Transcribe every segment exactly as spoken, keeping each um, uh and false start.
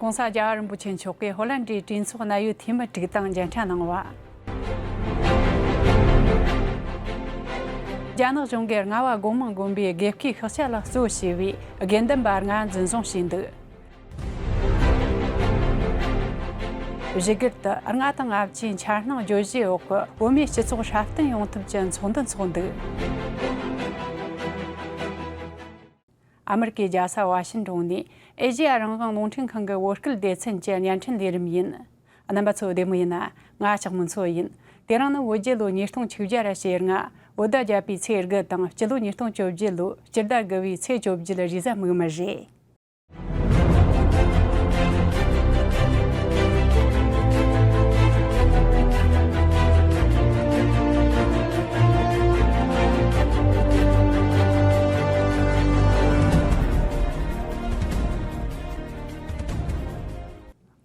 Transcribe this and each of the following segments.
༸གོང་ས་༸རྒྱལ་བ་རིན་པོ་ཆེ་མཆོག་གིས་ཧོ་ལན་ཌིའི་གྲོས་ཚོགས་གནད་ཡོད་འཐུས་མི་དྲུག་དང་མཇལ་འཕྲད་གནང་བ། རྒྱ་ནག་གཞུང་གིས་རྔ་བ་དགོན་མང་དགོན་པའི་དགེ་བསྐོས་ཤག་ཆ་ལ་གཙོ་བྱས་པའི་དགེ་འདུན་པ་ལྔ་འཛིན་བཟུང་བྱས་འདུག་བཞུགས་སྒར་དུ་རྔ་དང་ལྔ་བཅུའི་འཆར་སྣང་བརྗོད་གཞིའི་འོག་གི་བོད་མིའི་སྤྱི་ཚོགས་སྲ་བརྟན་ཡོང་ཐབས་ཀྱི་ཚོགས་འདུ་འཚོགས་འདུག་ཨ་མི་རི་ཀའི་རྒྱལ་ས་ཝ་ཤིན་ཏོན་ནས་ཨེ་ཤེ་ཡ་རང་དབང་རླུང་འཕྲིན་ཁང་གི་བོད་སྐད་སྡེ་ཚན་གྱི་བརྙན་འཕྲིན་ལས་རིམ་ཡིན། རྣམ་པ་ཚོ་བདེ་མོ་ཡིན་ན། ང་ལྕགས་མོ་མཚོ་ཡིན། དེ་རིང་ནི་བོད་རྒྱལ་ལོ་ཉིས་སྟོང་བཅོ་བརྒྱད་ར་ཕྱེད་ལྔ། བོད་ཟླ་བརྒྱད་པའི་ཚེས་དགུ་དང་སྤྱི་ལོ་ཉིས་སྟོང་བཅོ་བརྒྱད་ལོའི་སྤྱི་ཟླ་དགུ་བའི་ཚེས་བཅོ་བརྒྱད་རེས་གཟའ་མིག་དམར་རེད།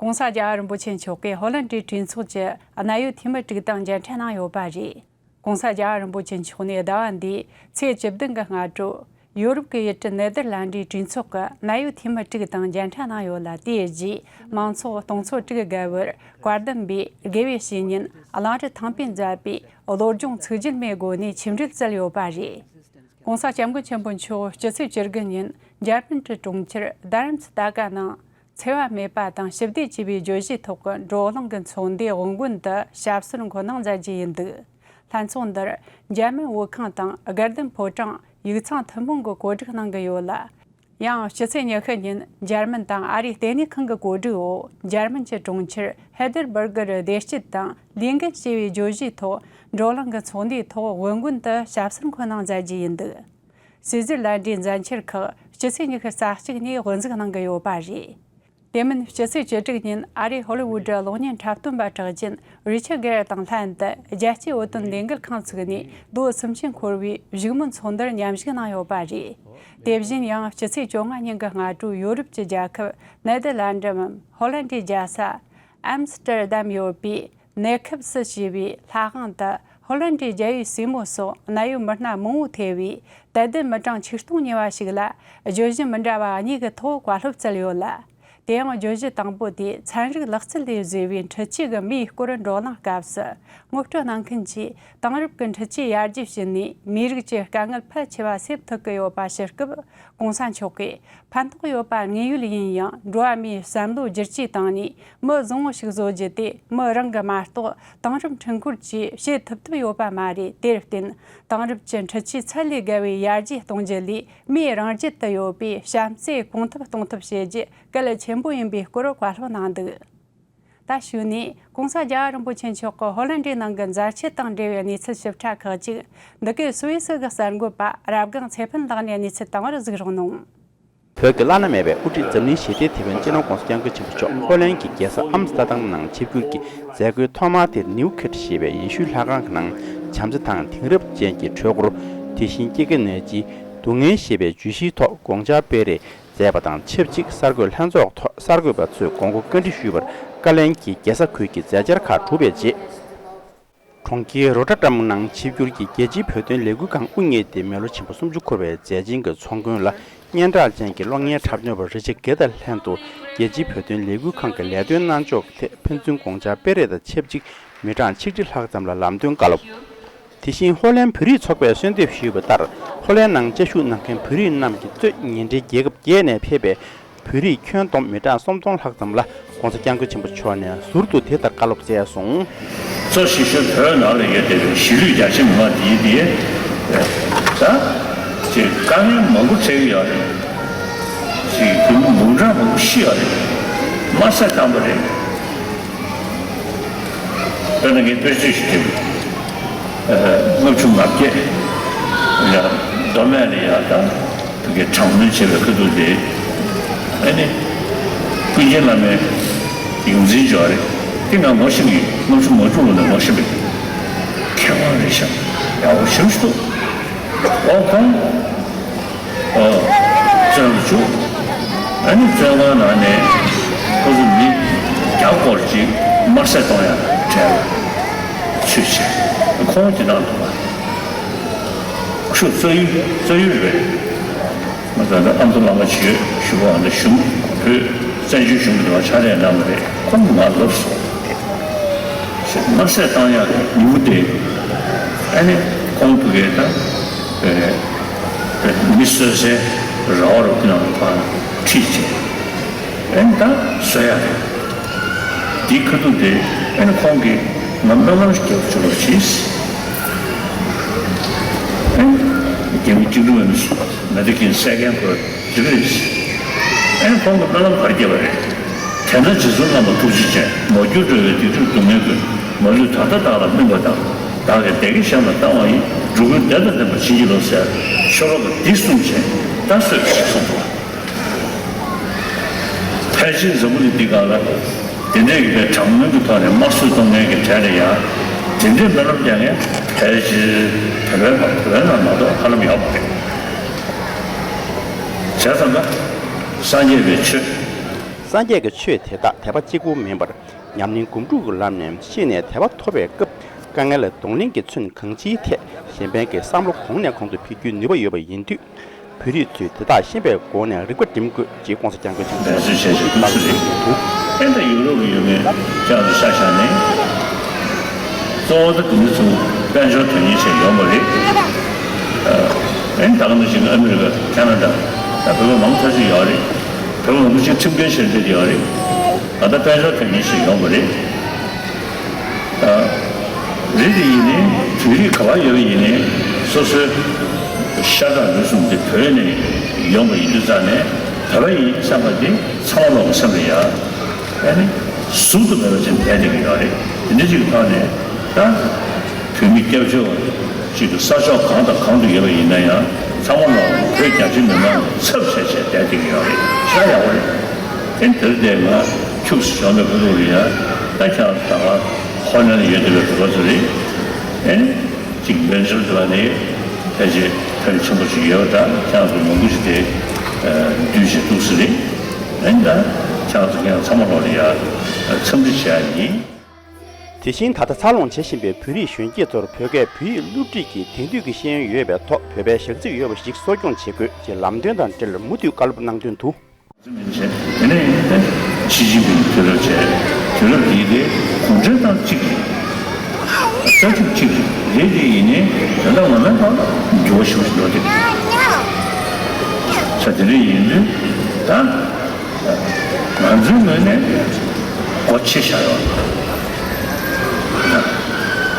༸གོང་ས་༸རྒྱལ་བ་རིན་པོ་ཆེ་མཆོག་གིས་ཧོ་ལན་ཌིའི་གྲོས་ཚོགས་ཀྱི་གནད་ཡོད་འཐུས་མི་དྲུག་དང་མཇལ་འཕྲད་གནང་ཡོད་པ་རེད། ༸གོང་ས་༸རྒྱལ་བ་རིན་པོ་ཆེ་མཆོག་ནས་ཟླ་བ་འདིའི་ཚེས་བཅུ་བདུན་གྱི་སྔ་དྲོ། ཡོ་རོབ་ཀྱི་ཡུལ་གྲུ་ནེ་དར་ལན་ཌིའི་གྲོས་ཚོགས་ཀྱི་གནད་ཡོད་འཐུས་མི་དྲུག་དང་མཇལ་འཕྲད་གནང་ཡོད་ལ། དེའི་རྗེས་མང་ཚོགས་སྟོང་ཚོ་དྲུག་བརྒལ་བར་བཀའ་གདམས་པའི་དགེ་བའི་བཤེས་གཉེན་གླང་རི་ཐང་པས་མཛད་པའི་བློ་སྦྱོང་ཚིག་བརྒྱད་མའི་སྒོ་ནས་ཆོས་འབྲེལ་སྩལ་ཡོད་པ་རེད། ༸གོང་ས་༸སྐྱབས་མགོན་ཆེན་པོ་མཆོག་སྤྱི་ཚེས་བཅུ་དགུ་ཉིན་འཇར་པན་གྱི་གྲོང་ཁྱེར་དཱ་རམ་སི་ཏཱ་ཀ་ནང་འཚེ་བ་མེད་པ་དང་ཞི་བདེ་ཅེས་པའི་བརྗོད་གཞིའི་ཐོག་གི་བགྲོ་གླེང་གི་ཚོགས་འདུའི་དབུ་འགོ་དེ་ཞབས་སོར་འཁོད་གནང་མཛད་རྒྱུ་ཡིན་འདུག་ལྷན་ཚོགས་འདིར་འཇར་མན་བོད་ཁང་དང་དགའ་ལྡན་ཕོ་བྲང་ཡིག་ཚང་ཐུན་མོང་གིས་གོ་སྒྲིག་གནང་གི་ཡོད་ལ། ཡང་ཕྱི་ཚེས་ཉི་ཤུ་ཉིན་འཇར་མན་དང་ཨ་རིའི་ལྟེ་གནས་ཁང་གི་གོ་སྒྲིག་འོག་འཇར་མན་གྱི་གྲོང་ཁྱེར་ཧེ་དེར་སྦུར་གི་རུ་བདེ་སྐྱིད་དང་ལས་འགན་ཞེས་པའི་བརྗོད་གཞིའི་ཐོག་བགྲོ་གླེང་གི་ཚོགས་འདུའི་ཐོག་དབུ་འགོ་དེ་ཞབས་སོར་འཁོད་གནང་མཛད་རྒྱུ་ཡིན་འདུག་སུའི་ཙེར་ལན་ཌིའི་མཛད་འཆར་ཁག་སྤྱི་ཚེས་ཉི་ཤུ་རྩ་གཅིག་ཉིན་དབུ་འཛུགས་གནང་གི་ཡོད་པ་རེད། དེ་མིན་སྤྱི་ཚེས་བཅུ་དྲུག་ཉིན་ཨ་རིའི་ཧོ་ལི་ཝུད་གློག་བརྙན་འཁྲབ་སྟོན་པ་གྲགས་ཅན་རི་ཆར་གྷེར་དང་ལྷན་དུ་རྒྱལ་སྤྱིའི་བོད་དོན་ལས་འགུལ་ཁང་བཙུགས་ནས་ལོ་སུམ་ཅུ་འཁོར་བའི་བཞུགས་མོལ་ཚོགས་འདུར་མཉམ་ཞུགས་གནང་ཡོད་པ་རེད། དེ་བཞིན་ཡང་སྤྱི་ཚེས་བཅོ་ལྔ་ཉིན་གྱི་སྔ་དྲོ་ཡོ་རོབ་ཀྱི་རྒྱལ་ཁབ་ནེ་དར་ལན་ཌི་འམ་ཧོ་ལན་ཌིའི་རྒྱལ་ས་ཨམ་སི་ཏར་དམ་ཡོད་པའི་ནེ་ཁབ་སི་ཞེས་པའི་ལྷ་ཁང་དུ་ཧོ་ལན་ཌིའི་རྒྱལ་ཡུལ་སྲས་མོ་སོགས་གནད་ཡོད་མི་སྣ་མང་བོ་ཐེ་བའི་དད་ལྡན་མི་གྲངས་ཆིག་སྟོང་ཉེ་བ་ཞིག་ལ་བརྗོད་གཞི་མི་འདྲ་བ་གཉིས་ཀྱི་ཐོག་བཀའ་སློབ་སྩལ་ཡོད་ལ། དེ་ཡང་བརྗོད་གཞི་དང་པོ་དེ་ཚན་རིག་ལག་རྩལ་ལས་བཟོས་པའི་འཕྲུལ་ཆས་ཀྱི་མིའི་སྐོར་བགྲོ་གླེང་སྐབས་སུ་ངོ་སྤྲོད་གནང་མཁན་གྱིས་དེང་རབས་ཀྱི་འཕྲུལ་ཆས་ཡར་རྒྱས་ཕྱིན་ནས་མིའི་རིགས་ཀྱི་དཀའ་ངལ་ཕལ་ཆེ་བ་སེལ་ཐུབ་ཀྱི་ཡོད་པ་ཞུ་སྐབས། ༸གོང་ས་མཆོག་གིས་ཕན་ཐོགས་ཡོད་པ་དངོས་ཡོད་ཡིན་ཡང་། འགྲོ་བ་མིའི་བསམ་བློ་བསྒྱུར་བཅོས་བཏང་ནས་མི་བཟང་བོ་ཞིག་བཟོ་རྒྱུ་དེ་མི་རང་གི་མ་གཏོགས་དེང་རབས་འཕྲུལ་འཁོར་གྱིས་བྱེད་ཐུབ་ཐུབ་ཡོད་པ་མ་རེད། དེར་བརྟེན་དེང་རབས་ཀྱི་འཕྲུལ་ཆས་ཚད་ལས་བརྒལ་བའི་ཡར་རྒྱས་གཏོང་རྒྱུ་ལས། མིའི་རང་རྒྱལ་དུ་ཡོད་པའི་བྱམས་བརྩེ་གོང་འཕེལ་གཏོང་ཐབས་བྱེད་རྒྱུ་གལ་ཆེན་པོ་ཡིན་པའི་སྐོར་བཀའ་སློབ་གནང་འདུག་ད་གཞུག་ནས་༸གོང་ས་༸རྒྱལ་བ་རིན་པོ་ཆེ་མཆོག་གི་ཧོ་ལན་ཌི་ནང་གི་མཛད་རྗེས་དང་འབྲེལ་བའི་གནས་ཚུལ་ཞིབ་ཕྲ་ཁག་ཅིག་འདི་གའི་སུད་སི་གི་གསར་འགོད་པ་རབ་སྒང་ཚེ་ཕུན་ལགས་ནས་གནས་ཚུལ་དང་པོར་གཟིགས་རོགས་གནང་། བོད་ཀྱི་བླ་ན་མེད་པའི་དབུ་ཁྲིད་འཛམ་གླིང་ཞི་བདེའི་དེད་དཔོན་སྤྱི་ནོར་༸གོང་ས་༸སྐྱབས་མགོན་ཆེན་པོ་མཆོག་ཧོ་ལན་གྱི་རྒྱལ་ས་ཨམ་སི་ཏར་དམ་ནང་ཆིབས་བསྒྱུར་གྱི་མཛད་སྒོའི་ཐོག་མ་དེར་ནིའུ་ཁེཊ་ཞེས་པའི་ཡེ་ཤུའི་ལྷ་ཁང་གི་ནང་བྱམས་བརྩེ་དང་དེང་རབས་ཅན་གྱི་འཕྲུལ་འཁོར། དེ་བཞིན་སྐྱེ་རྒ་ན་འཆིའི་སྡུག་བསྔལ་ཞེས་པའི་བརྗོད་གཞིའི་ཐོག་དགོངས་འཆར་སྤེལ་རེས་མཛད་པ་དང་ཆབས་ཅིག་གསར་འགོད་ལྷན་ཚོགས་ཐོག་གསར་འགོད་པ་ཚོས་དགོངས་སྐོར་བཀའ་འདྲི་ཞུས་པར། ཀ་ལན་གྱི་རྒྱལ་ས་ཁུལ་གྱི་མཛད་འཆར་ཁག་གྲུབ་པའི་རྗེས། གྲོང་ཁྱེར་རོ་ཊར་ཌམ་ནང་ཆིབས་བསྒྱུར་གྱིས་རྒྱལ་སྤྱིའི་བོད་དོན་ལས་འགུལ་ཁང་དབུ་བརྙེས་ཏེ་མི་ལོ་ཆེན་པོ་སུམ་ཅུ་འཁོར་བའི་མཛད་འཆར་གྱི་ཚོགས་མགོན་ལ། སྙན་གྲགས་ཅན་གྱི་གློག་བརྙན་འཁྲབ་སྟོན་པ་རི་ཆར་གྷེར་དང་ལྷན་དུ་རྒྱལ་སྤྱིའི་བོད་དོན་ལས་འགུལ་ཁང་གི་ལས་དོན་གནང་ཕྱོགས་ཀྱི་ཐད་ཕན་ཚུན་དགོངས་འཆར་སྤེལ་རེས་དང་ཆབས་ཅིག་མི་གྲངས་ཆིག་ཁྲི་ལྷག་ཙམ་ལ་ལམ་སྟོན་བཀའ་སློབ། དེ་བཞིན་ཧོ་ལན་བོད་རིགས་ཚོགས་པས་གསོལ་འདེབས་ཞུས་པ་ལྟར། ཧོ་ལན་ནང་བཅའ་བཞུགས་གནང་མཁན་བོད་རིགས་རྣམས་ཀྱིས་གཙོས་ཉེ་འབྲེལ་རྒྱལ་ཁབ་བརྒྱད་ནས་ཕེབས་པའི་བོད་རིགས་ཁྱོན་བསྡོམས་མི་གྲངས་སུམ་སྟོང་ལྷག་ཙམ་ལ་༸གོང་ས་༸སྐྱབས་མགོན་ཆེན་པོ་མཆོག་ནས་ཟུར་དུ་དེ་ལྟར་བཀའ་སློབ་སྩལ་སོང་། གཙོ་ཆེ་ཤོས་བོད་ནང་ལ་ཡོད་བསྡད་པའི་གཞིས་ལུས་རྒྱ་ཆེ་མི་མང་འདིའི་དེ་ད་ཅིག་དཀའ་ངལ་མང་པོ་འཕྲད་ཀྱི་ཡོད་རེད། ཅིག་བུ་མོ་འབུམ་ཕྲག་མང་པོ་ཤི་ཡོད་རེད། དམར་གསོད་བཏང་པ་རེད། དཔེར་ན་ངས་དཔེར་བརྗོད་ཞིག་སྟོན། ལྔ་བཅུ་ང་བརྒྱད་ཡ་མདོ་སྨད་ལ་ཡ་ད་བོད་ཀྱི་དྲག་གནོན་བྱས་པའི་ཁ་ཐུག་དེ། ཨ་ནི་ཀུན་མཁྱེན་བླ་མའི་ཡོངས་འཛིན་འབྱོར་རེད། དེ་ང་ངོ་ཤེས་ཀྱི་ཡོད། ལྔ་བཅུ་ང་དྲུག་ལོ་ནས་ངོ་ཤེས་པའི་མཁས་དབང་རེད་ཤག་ཡག་པོ་ཞེ་པོ་ཞིག་འདུག་ཨོ་ཁོང་ཨོ་བཙོན་ལ་བཅུག་ཨ་ནི་བཙོན་ཁང་ནང་ནས་ཁོ་ཚོ་མི་བརྒྱ་སྐོར་ཅིག་དམར་གསོད་གཏོང་ཡ་གྲལ་ཚུད་བྱས། ཁོང་དེ་ནང་འདུག་པ། ཁོ་རྩ་ཡུལ་རྩ་ཡུལ་རེད། ང་ད་ལྟ་ཨ་མདོ་བླ་མ་ཆོས་ཞུ་བ་འདི་གཞུང་བོད་ བཙན་བྱོལ་གཞུང་གི་འབྲེལ་བ་ཕྱག་ལས་གནང་བ་རེད། ཁོང་གིས་ང་ལབ་སོང་། ཞེས་དམར་གསོད་བཏང་ཡག་གི་ཉིན་མོ་དེ། ཨ་ནི་ཁོང་ཕ་གིར་ད་པའི་པའི་མི་གསོད་སའི་ར་བ་རུ་ཁོ་རང་ཕར་ཁྲིད་བྱས། ཨ་ནི་ད་གསོད་ཡག་རེད། དེའི་ཁ་ཐུག་དེ་ཨ་ནི་ཁོང་གིས་ང་སྨོན་ལམ་ཞིག་རྒྱབ་བཅུག་རོགས་གྱིས། ཨ་ནི་རྒྱལ་མི་བཅུ་དྲུག་པ་ནི་མེ་མདའ་གྱིས་བསད་མཁན་ཁོ། དེ་རེད། ཨེ་ཁོང་གི་སྨོན་ལམ་ག་རེ་བརྒྱབ་པ་རེད། དེ་ན་རྗེ་བཙུན་སློབ་མ་ཐུགས་རྗེ་ཅན། མ་གྱུར་འགྲོ་བའི་སྡིག་སྒྲིབ་སྡུག་བསྔལ་ཀུན། མ་ལུས་ད་ལྟ་བདག་ལ་སྨིན་པ་དང་། བདག་གིས་བདེ་སྐྱིད་གཞན་ལ་བཏང་བ་ཡིས། འགྲོ་ཀུན་བདེ་དང་ལྡན་པར་བྱིན་གྱིས་རློབས་ཟེར་ཤོ་ལོ་ཀ་འདི་གསུངས་བྱས་ད་གསོད་ཅེས་གསུངས་འདུག་ཕལ་ཆེར་འཛམ་བུ་གླིང་འདི་སྒང་ལ་དེ་འདྲའི་གི་དྲག་གནོན་གྱི་ཐོག་ནས་དམར་གསོད་གཏོང་མཁན་གྱི་གྲས་ལ་ཡང་དེ་འདྲའི་སྨོན་ལམ་རྒྱག་མཁན་ཕལ་ཆེར་བོད་པའི་བོད་པའི་ནང་མ་གཏོགས་ཧ་ལམ་ཡོད་མ་རེད། བྱས་ཙང་ད། སངས་རྒྱས་པའི་ཆོས། སངས་རྒྱས་ཀྱི་ཆོས་དེ་དག་དད་པ་གཅིག་པུ་མིན་པར་ཉམས་ལེན་སྒོམ་སྒྲུབ་ཀྱི་ལམ་ནས་ཤེས་ནས་དད་པ་ཐོབ་པའི་སྐབས། དཀའ་ངལ་གདོང་ལེན་གྱི་ཚུལ་གང་ཅིའི་ཐད་གཞན་ཕན་གྱི་བསམ་བློ་གོང་ནས་གོང་དུ་འཕེལ་རྒྱུའི་ནུས་པ་ཡོད་པ་ཡིན་དུས། བོད་རིགས་ཚོས་དེ་དག་ཤེས་པའི་སྒོ་ནས་རིག་པ་སྒྲིམ་དགོས་ཅེས་༸གོང་ས་༸སྐྱབས་མགོན་ཆེན་པོ་མཛད་གསོལ་བྱས་ཤིང་འདུག་ཟེར་གྱི་འདུག་ཨེ་ད་ཡུ་རོབ་ལ་ཡོད་མཁན་ཅང་དུ་ཤ་ཤ་ནས། གཙོ་བོ་ད་དེ་འདྲ་ཚོ་དཔལ་འབྱོར་དོན་གཉེར་བྱས་ཡོང་བ་རེད། ཨེ་ད་ག་ནང་བཞིན་ཨ་མི་རི་ཀ་ཁེ་ན་ཌ་ད་བོད་པ་མང་ཐག་ཆོད་ཡོད་རེད། བོད་པ་མང་པོ་ཅིག་ཁྲིམས་འགལ་བྱས་བསྡད་ཡོད་རེད། ད་ལྟ་དཔལ་འབྱོར་དོན་གཉེར་བྱས་ཡོང་བ་རེད། རེད་དེ་ཡིན་ནའི་བོད་རིགས་ག་པར་ཡོད་པ་ཡིན་ནའི་སོ་སོའི་ཤ་ཁྲག་ལུས་ཟུངས་དེ་བོད་ནས་ཡོང་བ་ཡིན་དུས་ཙང་ནས་བོད་པ་ཡིན་བསམ་པ་དེ་ཚང་མ་ལོག་གི་སེམས་ལ་ཡ། ཨ་ནི་ཟུར་དུ་མེད་པ་ཅིག་བསྡད་བསྡད་ཀྱི་ཡོད་རེད། དེ་འདྲ་ཅིག་གི་ཐོག་ནས་ད་བོད་མི་སྐྱབས་བཅོལ་བ་ཅིག་ཏུ་ས་ཕྱོགས་གང་དང་གང་དུ་ཡོད་པ་ཡིན་ན་ཡང་ཚང་མ་ལོག་བོད་རྒྱ་ཆེའི་མི་མང་གི་ཚབ་བྱས་བྱས་བསྡད་བསྡད་ཀྱི་ཡོད་རེད། ཤ་ཡག་པོ་རེད། ཨེ་དེར་བསྡད་ང་ཁྱུགས་སུ་བྱོན་པའི་ཁ་ཐུག་རེད་ཡ། ད་ཁྱེད་རང་ད་ག་ཧོ་ལན་ལ་ཡོད་བསྡད་པའི་བོད་པ་ཚོ་རེད། ཨེ་ཅིག་འབེན་ཟུར་དུ་ལ་ནི་ཕལ་ཆེར་ཕན་ཆེན་པོ་ཞིག་ཡོད་པ་འདྲ། ཁྱེད་རང་ཚོ་མང་པོ་ཞིག་དེ་འདུས་བྱས་འདུག་ས་རེད། ཨེ་ད་ཁྱེད་རང་ཚོ་ཁྱེད་རང་ཚང་མ་ལོག་ལ་ཡ་འཚམས་འདྲི་བྱེད་ཡ་ཡིན། དེ་བཞིན་ད་ལྟ་འཚར་ལོངས་བྱེད་བཞིན་པའི་བོད་རིགས་གཞོན་སྐྱེས་ཚོར་བོད་སྐད་བོད་ཡིག་སློབ་ཁྲིད་ཀྱི་དེང་དུས་ཀྱི་ཤེས་ཡོན་ཡོད་པའི་ཐོག་བོད་པའི་ཞག་ཚིགས་ཡོད་པ་ཞིག་གསོ་སྐྱོང་བྱེད་དགོས་ཅེས་ལམ་སྟོན་དང་འབྲེལ་མུ་མཐུད་བཀའ་སློབ་གནང་དོན་དུ། དེ་ནས་ཡིན་ཏེ་ཞི་ཅིན་ཕིང་དུས་རབས་བྱས། དུས་རབས་འདིའི་དེ་གུང་ཁྲན་ཏང་གཅིག་རེད། རྩ་ཁྲིམས་གཅིག་རེད། དེ་ཡིན་ནའི་ད་ལྟ་ངོ་མའི་ཐོག་འགྱུར་བ་ཞིག་འགྲོ་བསྡད་ཀྱི་འདུག་ས་དེ་འདྲ་ཡིན་དུས་ད། ང་ཚོའི་ངོས་ནས་སྒོ་ཕྱེ་བཞག་ཡོད།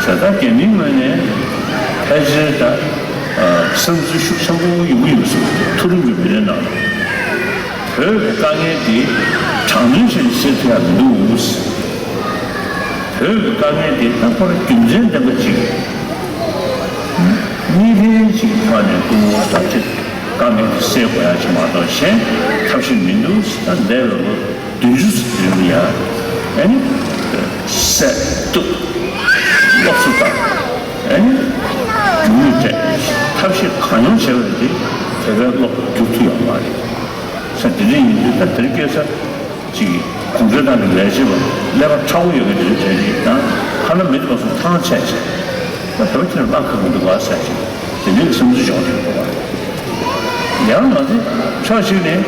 བྱས་ཙང་རྒྱ་མིའི་ངོས་ནས་ཕལ་ཆེར་ད་བསམ་ཚུལ་ཤུགས་ཆེན་པོ་ཡོང་གི་ཡོད་ཟེར། མཐོ་རིམ་གྱི་མི་སྣའི་ནང་བོད་ཀྱི་དཀའ་ངལ་འདི་དྲག་གནོན་བྱས་ནས་སེལ་ཐུབ་ཡག་མི་འདུག་བོད་ཀྱི་དཀའ་ངལ་འདི་ད་ཁོ་རང་རྒྱུ་མཚན་ལྡན་པ་ཅིག་གཉིས་ཕན་ཅིག་ཐོག་ནས་ཀུན་སློང་ལྟར་གྱི་དཀའ་ངལ་དེ་སེལ་དགོས་ཡ་ཅིག་མ་གཏོགས་གཞན་ཐབས་ཤེས་མི་འདུག་ད་འདས་པའི་ལོ་བདུན་ཅུ་ཙམ་རིང་ལ་ཡ་ཨ་ནི་བསད་གཏུབ་སློབ་གསོ་བཏང་ཨ་ནི་རྒྱུ་དངོས་སྤྲད་ཐབས་ཤེས་གང་ཡོང་བྱས་པ་དེ་བོད་པའི་བློ་བསྒྱུར་ཐུབ་ཡོད་མ་རེད། ས་དེ་འདྲ་ཡིན་དུས་ད་དེ་རིང་ཁ་སང་ཅིག་གུང་ཁྲན་ཏང་གི་ལས་བྱེད་པ་ཀླད་པ་མཁྲེགས་པོ་ཡོད་མཁན་དེ་འདྲ་དེ་དང་ཧ་ལམ་མི་དེ་ཚོ་ཐང་ཆད་བྱས། ད་བོད་ཁྱེད་རང་ལ་ཁག་པོ་འདུག་ག་ཟེར་ཅིག་དེ་འདྲའི་བསམ་ཚུལ་བྱུང་བསྡད་འདུག་ག་ཡང་ང་ཚོ་ཕྱོགས་གཅིག་ནས་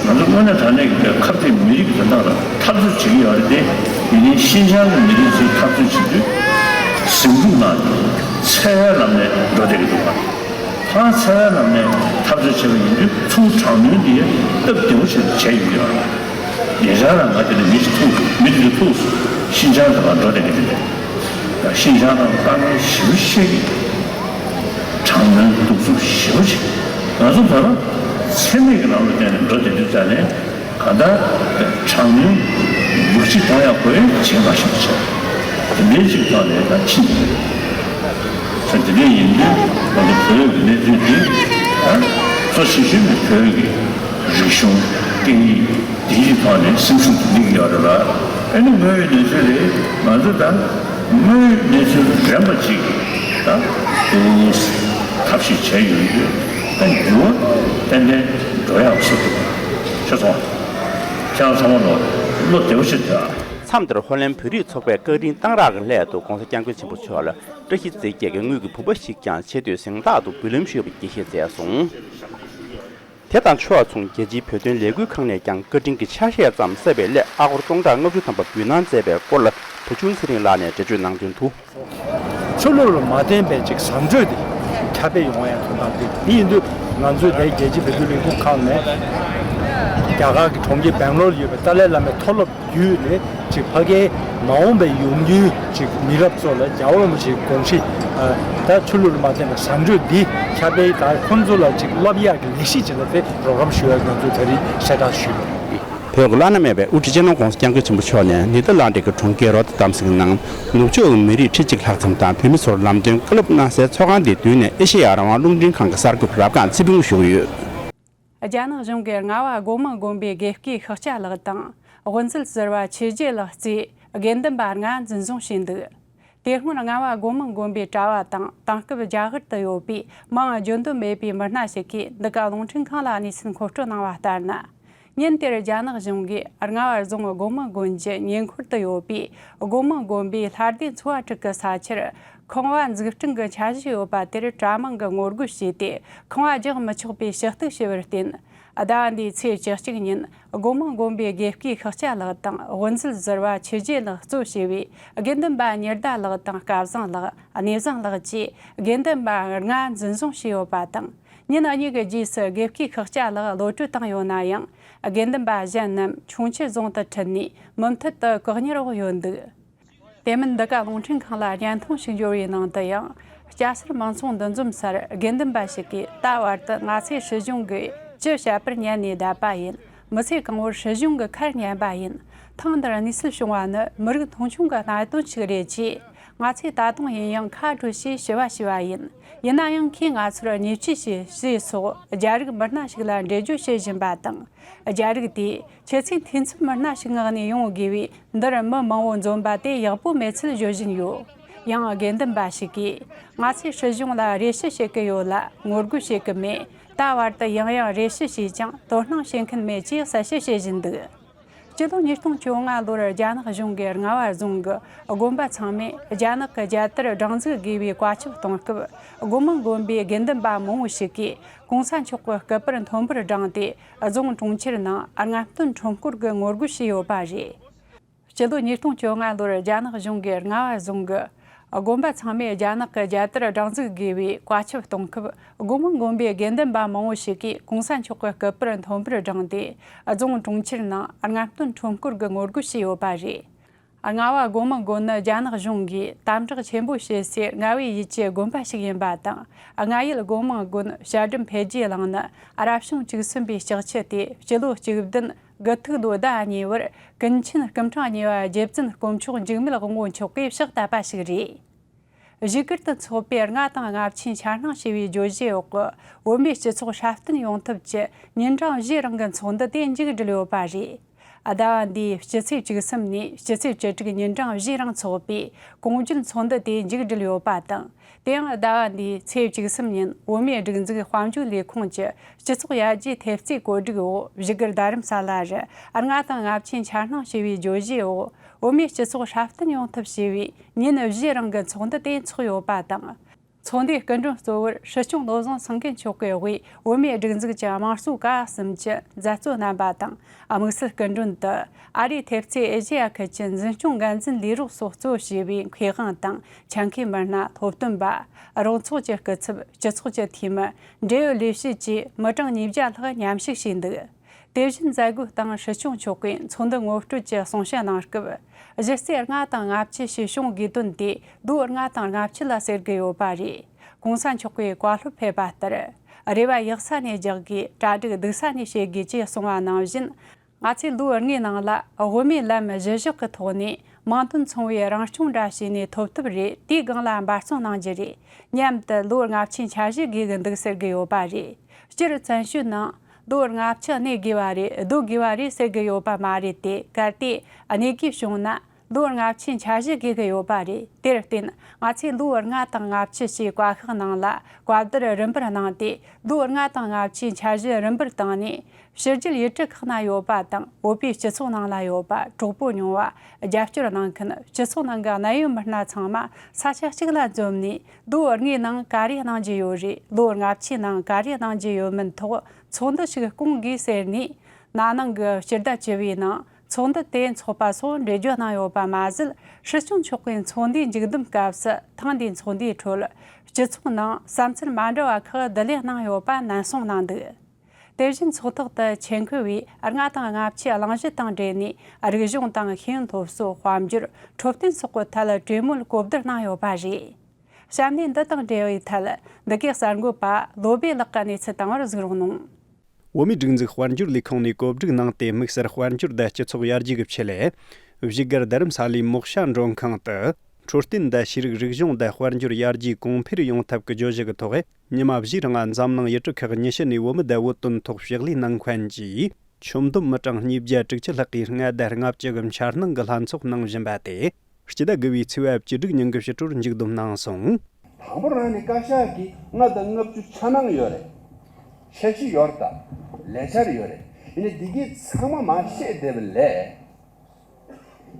ང་ཚོ་དངོས་གནས་དྲང་གནས་ཀྱི་ཁ་གཏད་མི་རིགས་དོན་དག་ལ་འཐབ་རྩོད་བྱེད་ཀྱི་ཡོད་རེད་དེ། ཡིན་ནའི་ཤིན་ཅང་གི་མི་རིགས་ཚོའི་འཐབ་རྩོད་བྱེད་དུས་ཟིང་འཁྲུག་ནང་འཚེ་བའི་ལམ་ནས་འགྲོ་བསྡད་ཀྱི་འདུག་ག་ཕར་འཚེ་བའི་ལམ་ནས་འཐབ་རྩོད་བྱས་པ་ཡིན་དུས་ཚུར་དྲག་གནོན་འདི་སྟབས་བདེ་པོ་ཞིག་བྱས་ཡོང་གི་ཡོད་རེད། ཉེ་ཆར་ལ་ང་དེ་ལ་མི་ཞིག་ཐུག་འདུག་མི་དེ་ཚོ་ཐུག་སོང་། ཤིན་ཅང་དུ་ལ་འགྲོ་བསྡད་ཀྱི་འདུག་ཤིན་ཅང་ནང་དཀའ་ངལ་ཞེ་པོ་ཞིག་གི་དྲག་གནོན་གདུག་རྩུབ་ཞེ་པོ་ཞིག་ང་ཚོ་བོད་པ་འཚེ་མེད་ཀྱི་ལམ་ལ་བརྟེན་ནས་འགྲོ་བསྡད་དུས་ཙང་ནས་གང་ལྟར་དྲག་གནོན་ཡོ་བྱད་གཏོང་ཡག་དགོས་བྱེད་མ་ཞིག་བྱས། དེ་འདྲའི་ཞིག་ཐོག་ནས་ད་ཕྱིན་ཡོད། ས་དེ་འདྲ་ཡིན་དུས་ང་ཚོ་བོད་ཀྱི་གནས་ཚུལ་འདི་ད་གཙོ་ཆེ་ཤོས་ནི་བོད་ཀྱི་རིག་གཞུང་སྐད་ཡིག་འདི་ཡི་ཐོག་ནས་སེམས་ཤུགས་འདི་སླེབས་ཀྱི་ཡོད་རེད་ལ། ཨ་ནི་དངོས་ཡོད་གནས་ཚུལ་རེད། ང་ཚོ་ད་དངོས་ཡོད་གནས་ཚུལ་རན་པ་ཅིག་ད་འདུག་ཐབས་ཤེས་བྱས་ཡོང་དུས་ད་འགྱུར་བ་ཏན་ཏན་འགྲོ་ཡག་བཟོ་ཐུབ་པ་ཤེས་སོང་། ཁྱེད་རང་ཚང་མ་ལོ་བློ་བདེ་པོ་ཞིག་ཐོངས་ཨ། མཚམས་འདིར་ཧོ་ལན་བོད་རིགས་ཚོགས་པའི་བཀའ་དྲིན་གཏང་རག་གི་སླད་དུ་༸གོང་ས་༸སྐྱབས་མགོན་ཆེན་པོ་མཆོག་ལ་བཀྲ་ཤིས་རྩེ་རྒྱལ་གྱི་དངུལ་གྱི་བུམ་པ་ཞིག་ཀྱང་ཆེ་བསྟོད་གཟེངས་རྟགས་དུ་འབུལ་ལམ་ཞུས་པ་དགྱེས་བཞེས་མཛད་སོང་། དེ་ དེ་དང་ཕྱོགས་མཚུངས། རྒྱལ་སྤྱིའི་བོད་དོན་ལས་འགུལ་ཁང་ནས་ཀྱང་བཀའ་དྲིན་གྱི་ཆ་ཤས་ཙམ་གསབ་པའི་སླད། ཨ་སྒོར་སྟོང་ཕྲག་ལྔ་བཅུ་ཐམ་པ་འབུལ་གནང་མཛད་པའི་སྐོར་ལ། བུ་ཆུང་ཚེ་རིང་ལགས་ནས་འགྲེལ་བརྗོད་གནང་དོན་དུ། ཆོས་ལུགས་ལ་མ་བརྟེན་པའི་ཅིག་བཟང་སྤྱོད་དེ་ཁྱབ་སྤེལ་ཡོང་ཡ་དོན་དག་དེ། དེ་ཡིན་དུས་ང་ཚོས་དེ་རྒྱལ་སྤྱིའི་བོད་དོན་ལས་འགུལ་ཁང་ནས་རྒྱ་གར་གྱི་གྲོང་ཁྱེར་སྦེང་ལོར་ཡོད་པའི་ཏཱ་ལའི་བླ་མའི་མཐོ་སློབ་བརྒྱུད་ནས་ཅིག་ཕ་གིའི་མ་འོངས་པའི་ཡོང་རྒྱུའི་ཅིག་མི་རབས་ཚོ་ལ་རྒྱལ་བ་རིན་པོ་ཆེའི་དགོངས་གཞི། ཨ། ད་ཆོས་ལུགས་ལ་མ་བརྟེན་པའི་བཟང་སྤྱོད་འདི་ཁྱབ་སྤེལ་དང་ཁོང་ཚོ་ལ་ཅིག་བསླབ་ཡག་གི་ལས་གཞི་ཅིག་ལ་དེ་རོགས་རམ་ཞུ་བའི་ང་ཚོས་ད་རེས་གསལ་བསྒྲགས་ཞུས་ཡོད། བོད་ཀྱི་བླ་ན་མེད་པའི་དབུ་ཁྲིད་སྤྱི་ནོར་༧གོང་ས་༧སྐྱབས་མགོན་ཆེན་པོ་མཆོག་ནས་ནེ་ཐར་ལན་ཌི་གི་གྲོང་ཁྱེར་རོ་ཏར་དམ་སི་ནང་ནུབ་ཕྱོགས་ཀྱི་མི་རིགས་ཁྲི་གཅིག་ལྷག་ཙམ་དང་བོད་མི་ཚོར་ལམ་སྟོན་བཀའ་སློབ་གནང་སའི་ཚོགས་ཁང་དེའི་མདུན་ནས་ཨེ་ཤེ་ཡ་རང་དབང་རླུང་འཕྲིན་ཁང་གི་གསར་འགོད་པ་རབ་སྒང་ཚེ་ཕུན་ཞུ་གི་ཡོད། རྒྱ་ནག་གཞུང་གིས་རྔ་བ་སྒོ་མང་དགོན་པའི་དགེ་བསྐོས་ཤཱཀྱ་ལགས་དང་། དབུ་མཛད་ཟུར་པ་ཆོས་རྗེ་ལགས་བརྩིས་དགེ་འདུན་པ་ལྔ་འཛིན་བཟུང་བྱས་འདུག་དེ་སྔོན་རྔ་བ་སྒོ་མང་དགོན་པའི་གྲྭ་བ་དང་དེང་སྐབས་རྒྱ་གར་དུ་ཡོད་པའི་མིང་བརྗོད་འདོད་མེད་པའི་མི་སྣ་ཞིག་གིས་འདི་ག་རླུང་འཕྲིན་ཁང་ལ་གནས་ཚུལ་མཁོ་སྤྲོད་གནང་བ་ལྟར་ན། ཉིན་དེར་རྒྱ་ནག་གཞུང་གིས་རྔ་བ་རྫོང་སྒོ་མང་དགོན་གྱི་ཉེ་འཁོར་དུ་ཡོད་པའི་སྒོ་མང་དགོན་པའི་ལྷ་སྡེ་ཚོ་བ་དྲུག་གི་ས་ཆར་ཁང་བ་འཛུགས་སྐྲུན་གྱི་འཆར་གཞི་ཡོད་པ་དེར་གྲྭ་མང་གིས་ངོ་རྒོལ་བྱས་ཏེ། ཁང་བ་རྒྱག་མི་ཆོག་པའི་ཞུ་གཏུག་བྱས་པར་བརྟེན། ཟླ་བ་འདིའི་ཚེས་བཅུ་གཅིག་ཉིན་སྒོ་མང་དགོན་པའི་དགེ་བསྐོས་ཤཱཀྱ་ལགས་དང་དབུ་མཛད་ཟུར་པ་ཆོས་རྗེ་ལགས་གཙོ་བྱས་པའི་དགེ་འདུན་པ་ཉི་ཟླ་ལགས་དང་སྐལ་བཟང་ལགས། གནས་བཟང་ལགས་བཅས་དགེ་འདུན་པ་ལྔ་འཛིན་བཟུང་བྱས་ཡོད་པ་དང་། ཉིན་གཉིས་ཀྱི་རྗེས་སུ་དགེ་བསྐོས་ཤཱཀྱ་ལགས་གློད་གྲོལ་བཏང་ཡོད་ན་ཡང་། དགེ་འདུན་པ་གཞན་རྣམས་ཁྱུང་མཆུ་རྫོང་དུ་ཁྲིད་ནས་མུ་མཐུད་དུ་བཀག་ཉར་འོག་ཡོད་འདུག་དེ་མིན་འདི་ག་རླུང་འཕྲིན་ཁང་ལ་བརྙན་ཐུང་ཞིག་འབྱོར་བའི་ནང་དུ་ཡང་། སྐྱ་སེར་མང་ཚོགས་འདུ་འཛོམས་སར་དགེ་འདུན་པ་ཞིག་གིས་ད་བར་དུ་ང་ཚོས་སྲིད་གཞུང་གི་ཅི་བཤད་པར་ཉན་ནས་བསྡད་པ་ཡིན། མི་ཚེ་གང་བོར་སྲིད་གཞུང་གི་ཁར་ཉན་པ་ཡིན། ཐེངས་འདིར་གནས་ཚུལ་བྱུང་བ་ནི་མི་རིགས་མཐོང་ཆུང་གི་གནད་དོན་ཞིག་རེད་ཅེས། ང་ཚོས་ད་དུང་ཡིན་ཡང་ཁ་བགྲོས་ཤིང་ཞུ་བ་ཞུས་པ་ཡིན། ཡིན་ན་ཡང་ཁོས་ང་ཚོར་ཉེས་ཆད་བྱས་ཞེས་སོགས་རྒྱ་རིགས་མི་སྣ་ཞིག་ལ་འགྲེལ་བརྗོད་བྱེད་བཞིན་པ་དང་། རྒྱ་རིགས་དེས་ཁྱེད་ཚོས་འཐུས་ཚབ་མི་སྣ་ཞིག་མངགས་ནས་ཡོང་དགོས་པས། འདིར་མི་མང་བོ་འཛོམས་པ་དེ་ཡག་པོ་མེད་ཚུལ་བརྗོད་བཞིན་ཡོད། ཡང་དགེ་འདུན་པ་ཞིག་གིས། ང་ཚོས་སྲིད་གཞུང་ལ་རེ་ཞུ་བྱེད་ཀྱི་ཡོད་ལ་ངོ་རྒོལ་བྱེད་ཀྱི་མེད། ད་བར་དུ་ཡང་ཡང་རེ་ཞུ་བྱས་ཀྱང་དོ་སྣང་བྱེད་མཁན་མེད་ཅེས་གསལ་བཤད་བྱེད་བཞིན་འདུག་སྤྱི་ལོ་ཉིས་སྟོང་བཅོ་ལྔ་ལོར་རྒྱ་ནག་གཞུང་གིས་རྔ་བ་རྫོང་གི་དགོན་པ་ཚང་མས་རྒྱ་ནག་གི་རྒྱལ་དར་སྒྲེང་འཛུགས་དགོས་པའི་བཀའ་ཁྱབ་གཏོང་སྐབས། སྒོ་མང་དགོན་པའི་དགེ་འདུན་པ་མང་བོ་ཞིག་གིས་གོང་ས་མཆོག་གི་སྐུ་པར་མཐོན་པོར་བསྒྲེངས་ཏེ། རྫོང་གྲོང་ཁྱེར་ནང་རྔ་སྟོན་ཁྲོམ་སྐོར་གྱི་ངོ་རྒོལ་བྱས་ཡོད་པ་རེད། སྤྱི་ལོ་ཉིས་སྟོང་བཅོ་ལྔ་ལོར་རྒྱ་ནག་གཞུང་གིས་རྔ་བ་རྫོང་གི་དགོན་པ་ཚང་མས་རྒྱ་ནག་གི་རྒྱལ་དར་སྒྲེང་འཛུགས་དགོས་པའི་བཀའ་ཁྱབ་གཏོང་སྐབས། སྒོ་མང་དགོན་པའི་དགེ་འདུན་པ་མང་བོ་ཞིག་གིས་གོང་ས་མཆོག་གི་སྐུ་པར་མཐོན་པོར་བསྒྲེངས་ཏེ། རྫོང་གྲོང་ཁྱེར་ནང་རྔ་སྟོན་ཁྲོམ་སྐོར་གྱི་ངོ་རྒོལ་བྱས་ཡོད་པ་རེད། རྔ་བ་སྒོ་མང་དགོན་ནི་རྒྱ་ནག་གཞུང་གིས་དམ་དྲག་ཆེན་པོ་བྱེད་སའི་རྔ་བའི་ཡུལ་གྱི་དགོན་པ་ཞིག་ཡིན་པ་དང་། རྔ་ཡུལ་སྒོ་མང་དགོན་བཤད་སྒྲུབ་འཕེལ་རྒྱས་གླིང་ནི་རབ་བྱུང་བཅུ་གསུམ་པའི་ལྕགས་ཆུ་སྟེ། སྤྱི་ལོ་གཅིག་བདུན་དགུ་ཐིག་ལོ་ཟླ་གཉིས་པར་ཀུན་མཁྱེན་སྐུ་ཕྲེང་གཉིས་པ་རྗེ་བཙུན་དཀོན་མཆོག་འཇིགས་མེད་དབང་པོ་མཆོག་གིས་ཕྱག་བཏབ་པ་ཞིག་རེད། བཞུགས་སྒར་དུ་འཚོགས་པའི་རྔ་དང་རྔ་ཆེན་འཆར་སྣང་ཞེས་པའི་བརྗོད་གཞིའི་འོག་གི་བོད་མིའི་སྤྱི་ཚོགས་སྲ་བརྟན་ཡོང་ཐབས་ཀྱི་ཉིན་གྲངས་བཞིའི་རིང་གི་ཚོགས་འདུ་དེ་མཇུག་བསྒྲིལ་ཡོད་པ་རེད། ཟླ་བ་འདིའི་སྤྱི་ཚེས་བཅུ་གསུམ་ནས་སྤྱི་ཚེས་བཅུ་དྲུག་ཉིན་གྲངས་བཞིའི་རིང་འཚོགས་པའི་གོང་བརྗོད་ཚོགས་འདུ་དེ་མཇུག་བསྒྲིལ་ཡོད་པ་དང་། དེ་ཡང་ཟླ་བ་འདིའི་ཚེས་བཅུ་གསུམ་ཉིན་བོད་མིའི་སྒྲིག་འཛུགས་དཔལ་འབྱོར་ལས་ཁུངས་ཀྱི་སྤྱི་ཚོགས་ཡར་རྒྱས་ཐེབས་རྩའི་བཀོད་སྒྲིག་འོག་བཞུགས་སྒར་རྡ་རམ་ས་ལར་རྔ་དང་རྔ་ཆེན་འཆར་སྣང་ཞེས་པའི་བརྗོད་གཞིའི་འོག་བོད་མིའི་སྤྱི་ཚོགས་སྲ་བརྟན་ཡོང་ཐབས་ཞེས་པའི་ཉིན་བཞིའི་རིང་གི་ཚོགས་འདུ་དེ་འཚོགས་ཡོད་པ་དང་། ཚོགས་འདུའི་སྐུ་མགྲོན་གཙོ་བོར་སྲིད་སྐྱོང་བློ་བཟང་སེང་གེ་མཆོག་གིས་དབུས་བོད་མིའི་སྒྲིག་འཛུགས་ཀྱི་དམངས་གཙོ་ཀ་བ་གསུམ་གྱི་མཛད་གཙོ་རྣམ་པ་དང་། དམིགས་བསལ་སྐུ་མགྲོན་དུ་ཨ་རིའི་ཐེབས་རྩའི་ཨེ་ཤེ་ཡ་ཁུལ་གྱི་འཛིན་སྐྱོང་འགན་འཛིན་ལས་རོགས་སོགས་གཙོ་བྱས་པའི་མཁས་དབང་དང་ཆ་མཁས་མི་སྣ། སློབ་སྟོན་པ། རོགས་ཚོགས་ཀྱི་སྐུ་ཚབ། སྤྱི་ཚོགས་ཀྱི་འཐུས་མི། འབྲེལ་ཡོད་ལས་བྱེད་བཅས་མི་གྲངས་ཉིས་བརྒྱ་ལྷག་མཉམ་ཞུགས་བྱས་འདུག་དེ་བཞིན་མཛད་སྒོའི་སྟེང་སྲིད་སྐྱོང་མཆོག་གིས་ཚོགས་འདུ་ངོ་སྤྲོད་ཀྱི་གསུང་བཤད་གནང་སྐབས། གཞི་རྩའི་རྔ་དང་རྔ་ཆུ་ཞེས་གཞུང་དགོས་དོན་དེ་ལོ་ལྔ་དང་ལྔ་བཅུ་ལ་ཟེར་གྱི་ཡོད་པ་རེད། གོང་ས་མཆོག་གིས་བཀའ་སློབ་ཕེབས་པ་ལྟར། རེ་བ་ཡག་ས་ནས་རྒྱག་དགོས། གྲ་སྒྲིག་སྡུག་ས་ནས་བྱེད་དགོས་ཅེས་གསུངས་པ་ནང་བཞིན། ང་ཚོས་ལོའི་སྔའི་ནང་ལ་དབུ་མའི་ལམ་གཞི་བཞག་གི་ཐོག་ནས་མིང་དོན་མཚུངས་པའི་རང་སྐྱོང་འདྲ་བྱས་ནས་ཐོབ་ཐབས་རེད། དེའི་སྒང་ལ་འབད་བརྩོན་གནང་རྒྱུ་རེད། མཉམ་དུ་ལོའི་རྔ་ཆེན་འཆར་གཞི་དགོས་ཀྱི་འདུག་ཟེར་གྱི་ཡོད་པ་རེད། སྤྱིར་བཙན་བྱོལ་ནང་ལོའི་རྔ་ཆུ་གནས་དགོས་པ་རེད། སྡོད་དགོས་པ་རེད་ཟེར་གྱི་ཡོད་པ་མ་རེད་དེ། གལ་ཏེ་གནས་དགོས་བྱུང་ན། ལོའི་རྔ་ཆེན་འཆར་གཞི་དགོས་ཀྱི་ཡོད་པ་རེད། དེར་བརྟེན། ང་ཚོས་ལོའི་རྔ་དང་རྔ་ཆུ་ཞེས་བཀའ་ཤག་ནང་ལ་བཀའ་བསྡུར་རིམ་པར་གནང་སྟེ། ལོའི་རྔ་དང་རྔ་ཆུའི་འཆར་གཞི་རིམ་པར་བཏང་ནས། ཕྱི་རྒྱལ་ཡུལ་གྲུ་ཁག་ན་ཡོད་པ་དང་། བོད་པའི་སྤྱི་ཚོགས་ནང་ལ་ཡོད་པ། གྲོགས་པོ་ཉུང་བ། རྒྱབ་སྐྱོར་གནང་མཁན། སྤྱི་ཚོགས་ནང་གི་གནད་ཡོད་མི་སྣ་ཚང་མ་ས་ཆ་གཅིག་ལ་འཛོམས་ནས། ལོའི་རྔའི་ནང་ག་རེ་གནང་རྒྱུ་ཡོད་རེད། ལོའི་རྔ་ཆུའི་ནང་ག་རེ་གནང་རྒྱུ་ཡོད་མིན་ཐོག་ ཚོགས་འདུ་ཞིག་སྐོང་དགོས་ཟེར་ནས། ན་ནིང་གི་སྤྱི་ཟླ་བཅུ་བའི་ནང་ཚོགས་འདུ་དེ་འཚོགས་པ་སོགས་འགྲེལ་བརྗོད་གནང་ཡོད་པ་མ་ཟད། སྲིད་སྐྱོང་མཆོག་གིས་ཚོགས་འདུའི་མཇུག་བསྡོམས་སྐབས་སུ་ཐེངས་འདིའི་ཚོགས་འདུའི་ཁྲོད་སྤྱི་ཚོགས་ནང་བསམ་ཚུལ་མ་འདྲ་བ་ཁག་བསྡུ་ལེན་གནང་ཡོད་པ་ནན་གསུངས་གནང་འདུག་དེ་བཞིན་ཚོགས་ཐོག་ཏུ་ཆེད་མཁས་པས་ལྔ་དང་ལྔ་བཅུའི་གླེང་གཞི་དང་འབྲེལ་ནས་རིག་གཞུང་དང་ཤེས་ཡོན་སློབ་གསོ། དཔལ་འབྱོར། འཕྲོད་བསྟེན་སོགས་ཀྱི་ཐད་གྲོས་མོལ་གོ་བསྡུར་གནང་ཡོད་པ་རེད། བྱམས་ནས་འདི་དང་འབྲེལ་བའི་ཐད་འདི་གའི་གསར་འགོད་པ་བློ་བྷེ་ལགས་ཀྱིས་གནས་ཚུལ་བཏང་བར་གཟིགས་རོགས་གནང་། བོད་མིའི་སྒྲིག་འཛུགས་དཔལ་འབྱོར་ལས་ཁུངས་ནས་གོ་སྒྲིག་གནང་སྟེ། དམིགས་བསལ་དཔལ་འབྱོར་དང་སྤྱི་ཚོགས་ཡར་རྒྱས་ཀྱི་ཆེད་ལས་བཞུགས་སྒར་རྡ་རམ་ས་ལའི་མོག་ཤ་མགྲོན་ཁང་དུ་འཕྲོད་བསྟེན་དང་ཤེས་རིག་རིག་གཞུང་དང་དཔལ་འབྱོར་ཡར་རྒྱས་གོང་འཕེལ་ཡོང་ཐབས་ཀྱི་བརྗོད་གཞི་གི་ཐོག་ཉི་མ་བཞིའི་རིང་འཛམ་གླིང་ཡུལ་གྲུ་ཁག་ཉི་ཤུ་ནས་བོད་མི་དང་བོད་དོན་ཐོག་ཕྱག་ལས་གནང་མཁན་གྱི་ཁྱོན་བསྡོམས་མི་གྲངས་ཉིས་བརྒྱ་དྲུག་ཅུ་ལྷག་གིས་ལྔ་དང་ལྔ་བཅུ་གི་འཆར་སྣང་གི་ལྷན་ཚོགས་གནང་བཞིན་པ་དེ། སྤྱི་ཟླ་དགུ་བའི་ཚེས་པ་བཅུ་དྲུག་ཉིན་གྱི་ཕྱི་དྲོར་མཇུག་བསྡོམས་གནང་སོང་། དང་པོ་རང་ནས་བཀའ་ཤག་གིས་ལྔ་དང་ལྔ་བཅུ་འཆར་སྣང་ཡོད་རེད། འཆར་གཞི་ཡོད་རེད་ད། ལས་འཆར་ཡོད་རེད། ཡིན་ནའི་འདི་གའི་ཚང་མ་མར་བཤད་བསྡད་པ་ལས།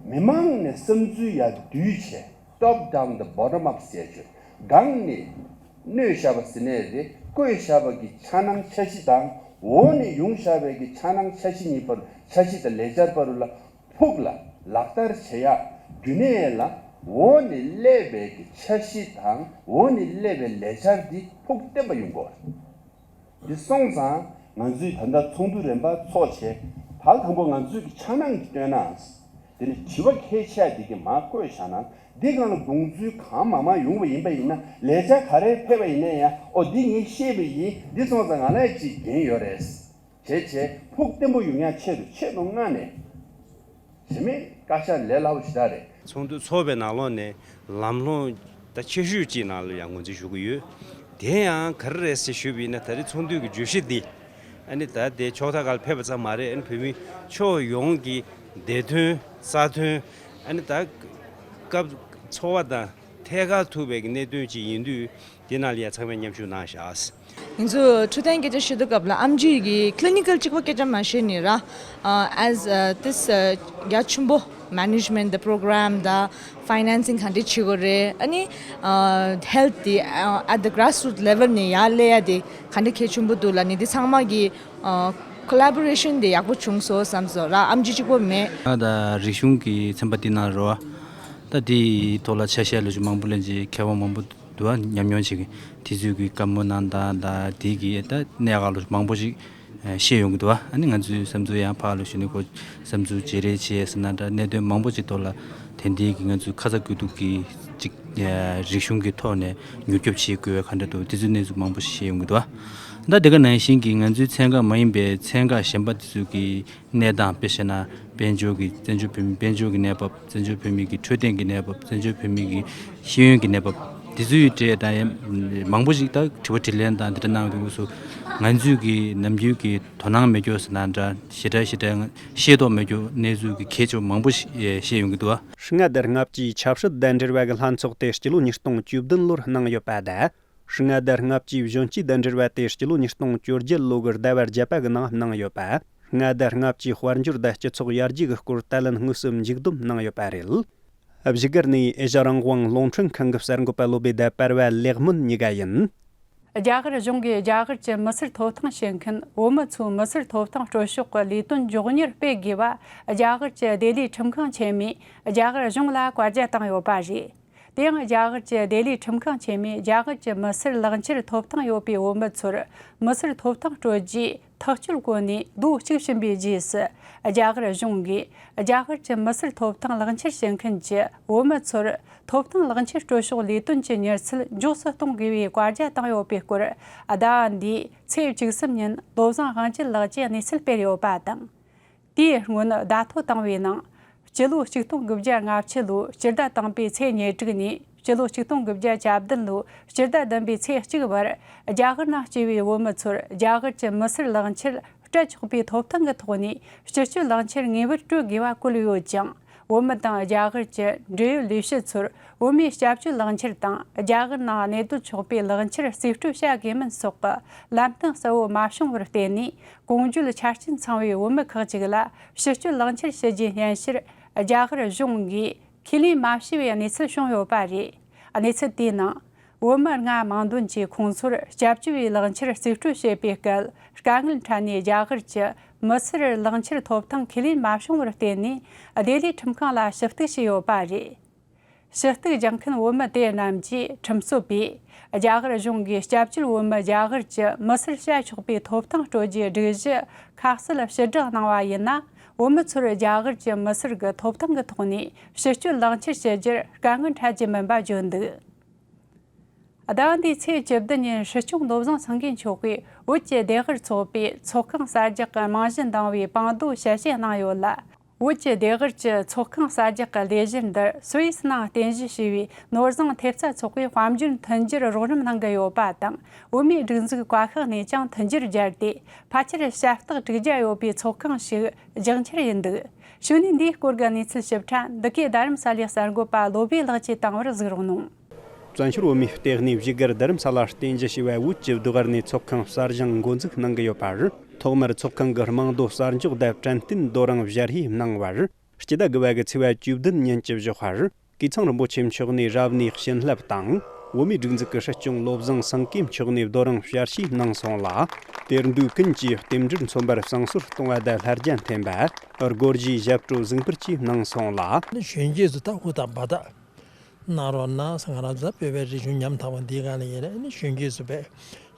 མི་མང་ནས་བསམ་ཚུལ་ཡར་བསྡུས་བྱས། Top down the bottom up ཟེར་ཆོས་སྒང་ནས་གནོད་བཞག་པ་ཟེར་ནའི་རེད། བཀོད་བཞག་པ་གི་འཆར་སྣང་འཆར་གཞི་དང་འོག་ནས་ཡོང་བཞག་པའི་གི་འཆར་སྣང་འཆར་གཞི་གཉིས་བར། འཆར་གཞི་དང་ལས་འཆར་བར་ལ་ཕུགས་ལ་ལག་བསྟར་བྱེད་ཡག་རྒྱུན་གནས་ལ་འོག་ནས་སླེབས་པའི་གི་འཆར་གཞི་དང་འོག་ནས་སླེབས་པའི་ལས་འཆར་འདི་ཕུགས་བརྟན་པ་ཡོང་དགོས། འདི་སོང་ཙང་ང་ཚོས་ད་ལྟ་ཚོགས་འདུ་རིམ་པ་ཚོགས་བྱས། ད་དང་པོ་ང་ཚོས་ཀྱི་འཆར་སྣང་འདི་བཏོན་ན། དེ་ནས་དྲི་བ་གལ་ཆེ་བ་འདི་གི་མར་བཀོད་བཞག་ན། འདི་སྒང་ལ་དགོངས་ཚུལ་གང་མང་མང་ཡོང་བ་ཡིན་པ་ཡིན་ན། ལས་འཆར་ག་རེ་ཕེབས་པ་ཡིན་ན་ཡང་། ཨོ་འདི་ངས་ཤེས་པ་ཡིན། འདི་སོང་ཙང་ང་ལ་ཅིག་འགན་ཡོད་རེད། བྱས་བྱས་ཕུགས་བརྟན་པོ་ཡོང་ཡག་ཆེད་དུ་ཆེད་དུ་མངགས་ནས། དེ་མིན་བཀའ་ཤག་ལས་སླ་པོ་ཞེ་དྲག་རེད། ཚོགས་འདུ་ཚོགས་པའི་ནང་ལོགས་ནས་ལམ་ལྷོང་ད་ཆེ་ཤོས་ཅིག་ནང་ལ་ཡང་ངོས་འཛིན་ཞུ་གི་ཡོད། དེ་ཡང་ག་རེ་རེད་ཟེར་ཞུས་པ་ཡིན་ན། ད་རེས་ཚོགས་འདུ་གི་བརྗོད་གཞི་འདི་ཨ་ནི་ད་དེ་ཕྱོགས་མཐའ་ཁག་ལ་ཕེབས་པ་ཙམ་མ་རེད། ཨ་ནི་བོད་མི་ཕྱོགས་ཡོངས་ཀྱི་བདེ་དོན་རྩ་དོན། ཨ་ནི་ད་སྐབས་འཚོ་བ་དང་ཐད་ཀར་ཐུག་པའི་གནད་དོན་ཅིག་ཡིན་དུས། དེ་ནང་ལ་ཡང་ཚང་མས་མཉམ་ཞུགས་གནང་བཞག་ང་ཚོས་འཕྲོད་བསྟེན་སྐད་ཆ་བཤད་དུས་སྐབས་ལ་ཨེམ་ཆི་གི་clinical གཅིག་པོ་སྐད་ཆ་མ་བཤད་ནས་ར། ཨ་as this རྒྱ་ཆེན་པོ་management དང་program དང་financing ག་འདྲས་བྱེད་དགོས་རེད། ཨ་ནི་health དེ་at the grassroot level ནས་ཡར་སླེབས་ཡ་དེ་ག་འདྲས་གལ་ཆེན་པོ་འདུག་ལབ་ནས། དེ་ཚང་མ་གི་collaboration དེ་ཡག་པོ་བྱུང་སོང་བསམ་སོང་ར། ཨེམ་ཆི་གཅིག་པོ་མེད། ད་རིག་གཞུང་གི་ཚན་པ་དེ་ནང་རེད་བ། ད་དེའི་ཐོག་ལ་ཆ་ཤས་ལོ་རྒྱུས་མང་པོ་ལེན་བྱས་མཁས་དབང་མང་པོ་འདུག་བ། ཉམས་མྱོང་བྱེད་མཁན་དེ་ཚོས་ཀྱི་བཀའ་མོལ་གནང་སྟངས་དང་དེ་གི་ད་གནད་འགག་ལོ་མང་པོ་ཞིག་ཨ་ཤེས་ཡོང་གི་འདུག་བ། ཨ་ནི་ང་ཚོའི་བསམ་ཚུལ་ཡང་ཕར་ལ་ཞུ་ནས་ཁོ་བསམ་ཚུལ་བརྗེ་རེས་བྱས་ཟེར་ན་འདྲ། གནད་དོན་མང་པོ་ཞིག་ཐོག་ལ་དེ་འདྲའི་གི་ང་ཚོའི་ཁ་ཚ་དགོས་གཏུགས་ཀྱི་ཅིག་ཨ་རིག་གཞུང་གི་ཐོག་ནས་མྱུར་སྐྱོབ་བྱེད་དགོས་པའི་ག་འདྲ་འདུག་དེ་ཚོའི་གནས་ཚུལ་མང་པོ་ཞིག་ཤེས་ཡོང་གི་འདུག་བ། ད་དེ་ག་ནང་བཞིན་གྱི་ང་ཚོའི་ཚན་ཁག་མ་ཡིན་པའི་ཚན་ཁག་གཞན་པ་དེ་ཚོའི་གི་གནས་སྟངས། དཔེ་བཤད་ན་དཔལ་འབྱོར་གྱི། བཙན་བྱོལ་བོད་མི་དཔལ་འབྱོར་གྱི་གནས་བབ། བཙན་བྱོལ་བོད་མི་གི་འཕྲོད་བསྟེན་གྱི་གནས་བབ། བཙན་བྱོལ་བོད་མི་གི་ཤེས་ཡོན་གྱི་གནས་བབ། དེ་ཚོའི་གྲས་དང་ཡང་མང་པོ་ཞིག་ད་དྲི་བ་དྲིས་ལན་དང་དེ་འདྲ་གནང་དུས་སུ། ང་ཚོས་ཀྱི་ནམ་རྒྱུན་གྱི་དོ་སྣང་མེད་རྒྱུ་ཟེར་ན་འདྲ། ཞེ་དྲག་ཞེ་དྲག་ཤེས་རྟོགས་མེད་རྒྱུ་གནས་ཚུལ་གྱི་གལ་ཆེ་བ་མང་པོ་ཞིག་ཤེས་ཡོང་གི་འདུག་བ། ལྔ་དང་ལྔ་བཅུའི་ཆབ་སྲིད་དང་འབྲེལ་བ་གི་ལྷན་ཚོགས་དེ་སྤྱི་ལོ་ཉིས་སྟོང་བཅུ་བདུན་ལོར་གནང་ཡོད་པ་དང་། ལྔ་དང་ལྔ་བཅུའི་གཞོན་སྐྱེས་དང་འབྲེལ་བ་དེ་སྤྱི་ལོ་ཉིས་སྟོང་བཅོ་བརྒྱད་ལོ་གི་ཟླ་བ་བརྒྱད་པ་གི་ནང་གནང་ཡོད་པ། ལྔ་དང་ལྔ་བཅུའི་དཔལ་འབྱོར་དང་སྤྱི་ཚོགས་ཡར་རྒྱས་ཀྱི་སྐོར་དང་ལེན་དངོས་སུ་མཇུག་བསྡོམས་གནང་ཡོད་པ་རེད། བཞུགས་སྒར་ནས་ཨེ་ཤ་རང་དབང་རླུང་འཕྲིན་ཁང་གི་གསར་འགོད་པ་བློ་བྷེ་དང་པར་བ་ལེགས་སྨོན་གཉིས་ཀ་ཡིན། རྒྱ་གར་གཞུང་གིས་རྒྱ་གར་གྱི་མི་སེར་ཐོབ་ཐང་བྱེད་མཁན་བོད་མི་ཚོའི་མི་སེར་ཐོབ་ཐང་སྤྲོད་ཕྱོགས་ཀྱི་ལས་དོན་མགྱོགས་མྱུར་སྤེལ་དགོས་པ་རྒྱ་གར་གྱི་ལྡི་ལིའི་ཁྲིམས་ཁང་ཆེན་མོས་རྒྱ་གར་གཞུང་ལ་བཀའ་རྒྱ་བཏང་ཡོད་པ་རེད། དེ་ཡང་རྒྱ་གར་གྱི་ལྡི་ལིའི་ཁྲིམས་ཁང་ཆེན་མོས་རྒྱ་གར་གྱི་མི་སེར་ལག་འཁྱེར་ཐོབ་ཐང་ཡོད་པའི་བོད་མི་ཚོར་མི་སེར་ཐོབ་ཐང་སྤྲོད་རྒྱུའི་ཐག་གཅོད་བཀོད་ནས་ལོ་གཅིག་ཕྱིན་པའི་རྗེས་སུ། རྒྱ་གར་གཞུང་གིས་རྒྱ་གར་གྱི་མི་སེར་ཐོབ་ཐང་ལག་འཁྱེར་བྱེད་མཁན་གྱི་བོད་མི་ཚོར་ཐོབ་ཐང་ལག་འཁྱེར་སྤྲོད་ཕྱོགས་ལས་དོན་གྱི་མྱུར་ཚད་མགྱོགས་སུ་གཏོང་དགོས་པའི་བཀའ་རྒྱ་བཏང་ཡོད་པའི་སྐོར། ཟླ་བ་འདིའི་ཚེས་བཅུ་གསུམ་ཉིན་བློ་བཟང་དབང་ཕྱུག་ལགས་ཀྱིས་གནས་ཚུལ་སྤེལ་ཡོད་པ་དང་། དེའི་སྔོན་བརྡ་ཐོ་བཏང་བའི་ནང་། སྤྱི་ལོ་ཆིག་སྟོང་དགུ་བརྒྱ་ལྔ་བཅུ་ལོའི་སྤྱི་ཟླ་དང་པོའི་ཚེས་ཉེར་དྲུག་ནས་སྤྱི་ལོ་ཆིག་སྟོང་དགུ་བརྒྱ་གྱ་བདུན་ལོའི་སྤྱི་ཟླ་བདུན་པའི་ཚེས་གཅིག་བར་རྒྱ་གར་ནང་སྐྱེས་པའི་བོད་མི་ཚོར་རྒྱ་གར་གྱི་མི་སེར་ལག་འཁྱེར་སྤྲད་ཆོག་པའི་ཐོབ་ཐང་གི་ཐོག་ནས་སྤྱི་སྤྱོད་ལག་འཁྱེར་ངེས་པར་སྤྲོད་དགོས་པ་བཀོད་ཡོད་ཅིང་། བོད་མི་དང་རྒྱ་གར་གྱི་འབྲེལ་ཡོད་ལས་བྱེད་ཚོར་བོད་མིའི་སྐྱབས་བཅོལ་ལག་འཁྱེར་དང་རྒྱ་གར་ནང་གནས་སྡོད་ཆོག་པའི་ལག་འཁྱེར་རྩིས་སྤྲོད་བྱ་དགོས་མིན་སོགས་ཀྱི་ལམ་སྟོན་གསལ་བོ་མ་བྱུང་བར་བརྟེན་ནས། གོང་བརྗོད་ཆ་རྐྱེན་ཚང་བའི་བོད་མི་ཁག་ཅིག་ལ་སྤྱི་སྤྱོད་ལག་འཁྱེར་ཞུ་རྒྱུའི་སྙན་ཞུར་རྒྱ་གར་གཞུང་གིས་ཁས་ལེན་མ་བྱས་པའི་གནས་ཚུལ་བྱུང་ཡོད་པ་རེད། གནས་ཚུལ་དེའི་ནང་ བོད་མི་ལྔ་མིང་འདོན་གྱིས་ཁོང་ཚོར་སྐྱབས་བཅོལ་བའི་ལག་འཁྱེར་རྩིས་སྤྲོད་བྱེད་པའི་སྐབས། དཀའ་ངལ་འཕྲད་ནས་རྒྱ་གར་གྱི་མི་སེར་ལག་འཁྱེར་ཐོབ་ཐང་ཁས་ལེན་མ་བྱུང་བར་བརྟེན་ནས། ལྡི་ལིའི་ཁྲིམས་ཁང་ལ་ཞུ་གཏུག་བྱས་ཡོད་པ་རེད། ཞུ་གཏུག་རྒྱག་མཁན་བོད་མི་དེ་རྣམས་ཀྱིས་ཁྲིམས་རྩོད་པས། རྒྱ་གར་གཞུང་གིས་སྐྱབས་བཅོལ་བོད་མི་རྒྱ་གར་གྱི་མི་སེར་བྱ་ཆོག་པའི་ཐོབ་ཐང་སྤྲོད་རྒྱུའི་སྒྲིག་གཞི་ཁ་གསལ་ཕྱིར་བསྒྲགས་གནང་བ་ཡིན་ན། བོད་མི་ཚོར་རྒྱ་གར་གྱི་མི་སེར་གྱི་ཐོབ་ཐང་གི་ཐོག་ནས་ཕྱི་སྐྱོད་ལག་འཁྱེར་བྱེད་རྒྱུར་དཀའ་ངལ་འཕྲད་ཀྱི་མིན་པ་བརྗོད་འདུག་ཟླ་བ་འདིའི་ཚེས་བཅུ་བདུན་ཉིན་སྲིད་སྐྱོང་བློ་བཟང་སེང་གེ་མཆོག་གིས་བོད་ཀྱི་སྡེ་དབར་ཚོགས་པའི་ཚོགས་ཁང་གསར་རྒྱག་གི་རྨང་གཞི་འདིང་བའི་པང་རྡོ་ཞལ་བཞེས་གནང་ཡོད་ལ། བོད་ཀྱི་སྡེ་དབར་གྱི་ཚོགས་ཁང་གསར་རྒྱག་གི་ལས་གཞི་འདིར་སུད་སི་ནང་རྟེན་གཞི་བྱས་པའི་ནོར་བཟང་ཐེབས་རྩ་ཚོགས་པས་དཔལ་འབྱོར་མཐུན་འགྱུར་རོགས་རམ་གནང་གི་ཡོད་པ་དང་། བོད་མིའི་སྒྲིག་འཛུགས་བཀའ་ཤག་ནས་ཀྱང་མཐུན་འགྱུར་སྦྱར་ཏེ། ཕལ་ཆེར་ཞབས་སྟེགས་དྲུག་བརྒྱ་ཡོད་པའི་ཚོགས་ཁང་ཞིག་རྒྱག་འཆར་ཡིན་འདུག་གཞུག་ནས་འདིའི་སྐོར་གྱི་གནས་ཚུལ་ཞིབ་ཕྲ་འདི་གའི་རྡ་རམ་ས་ལའི་གསར་འགོད་པ་བློ་བྷེ་ལགས་ཀྱིས་བཏང་བར་གཟིགས་རོགས་གནང་། བཙན་བྱོལ་བོད་མིའི་ལྟེ་གནས་བཞུགས་སྒར་རྡ་རམ་ས་ལར་རྟེན་གཞི་བྱས་པའི་བོད་ཀྱི་ཟློས་གར་ནས་ཚོགས་ཁང་གསར་བཞེངས་འགོ་འཛུགས་གནང་གི་ཡོད་པར། ཐོག་མར་ཚོགས་ཁང་གི་རྨང་རྡོ་གསར་འཇོག་དང་དྲན་རྟེན་རྡོ་རིང་བཞེངས་གནང་བར། སྤྱི་ཟླ་དགུ་པ་གི་ཚེས་པ་བཅུ་བདུན་ཉིན་གྱི་བཞུགས་སྒར་གོས་ཚང་རིན་པོ་ཆེ་མཆོག་ནས་རབ་གནས་བྱིན་རླབས་དང་། བོད་མིའི་སྒྲིག་འཛུགས་ཀྱི་སྲིད་སྐྱོང་བློ་བཟང་སེང་གེ་མཆོག་ནས་རྡོ་རིང་བཞེངས་གནང་སོང་ལ། དེར་འདུས་ཀུན་གྱིས་རྟེན་འབྲེལ་མཚོན་པར་བསང་གསོལ་གཏོང་བ་དང་ལྷ་རྒྱ་འཐེན་པ། སྒོར་གཞས་ཞབས་བྲོ་གཟིགས་འབུལ་བཅས་གནང་སོང་ལ། གཞོན་སྐྱེས་ཚོ་ད་ཧུར་ཐག་འབད་ཐག་གནང་རོགས་གནང་། ང་རང་ཚོ་བོད་པའི་རིག་གཞུང་ཉམ་ཐག་པ་འདིའི་སྒང་ལ་ཡིན་ན། ཨ་ནི་གཞོན་སྐྱེས་ཚོ་བས་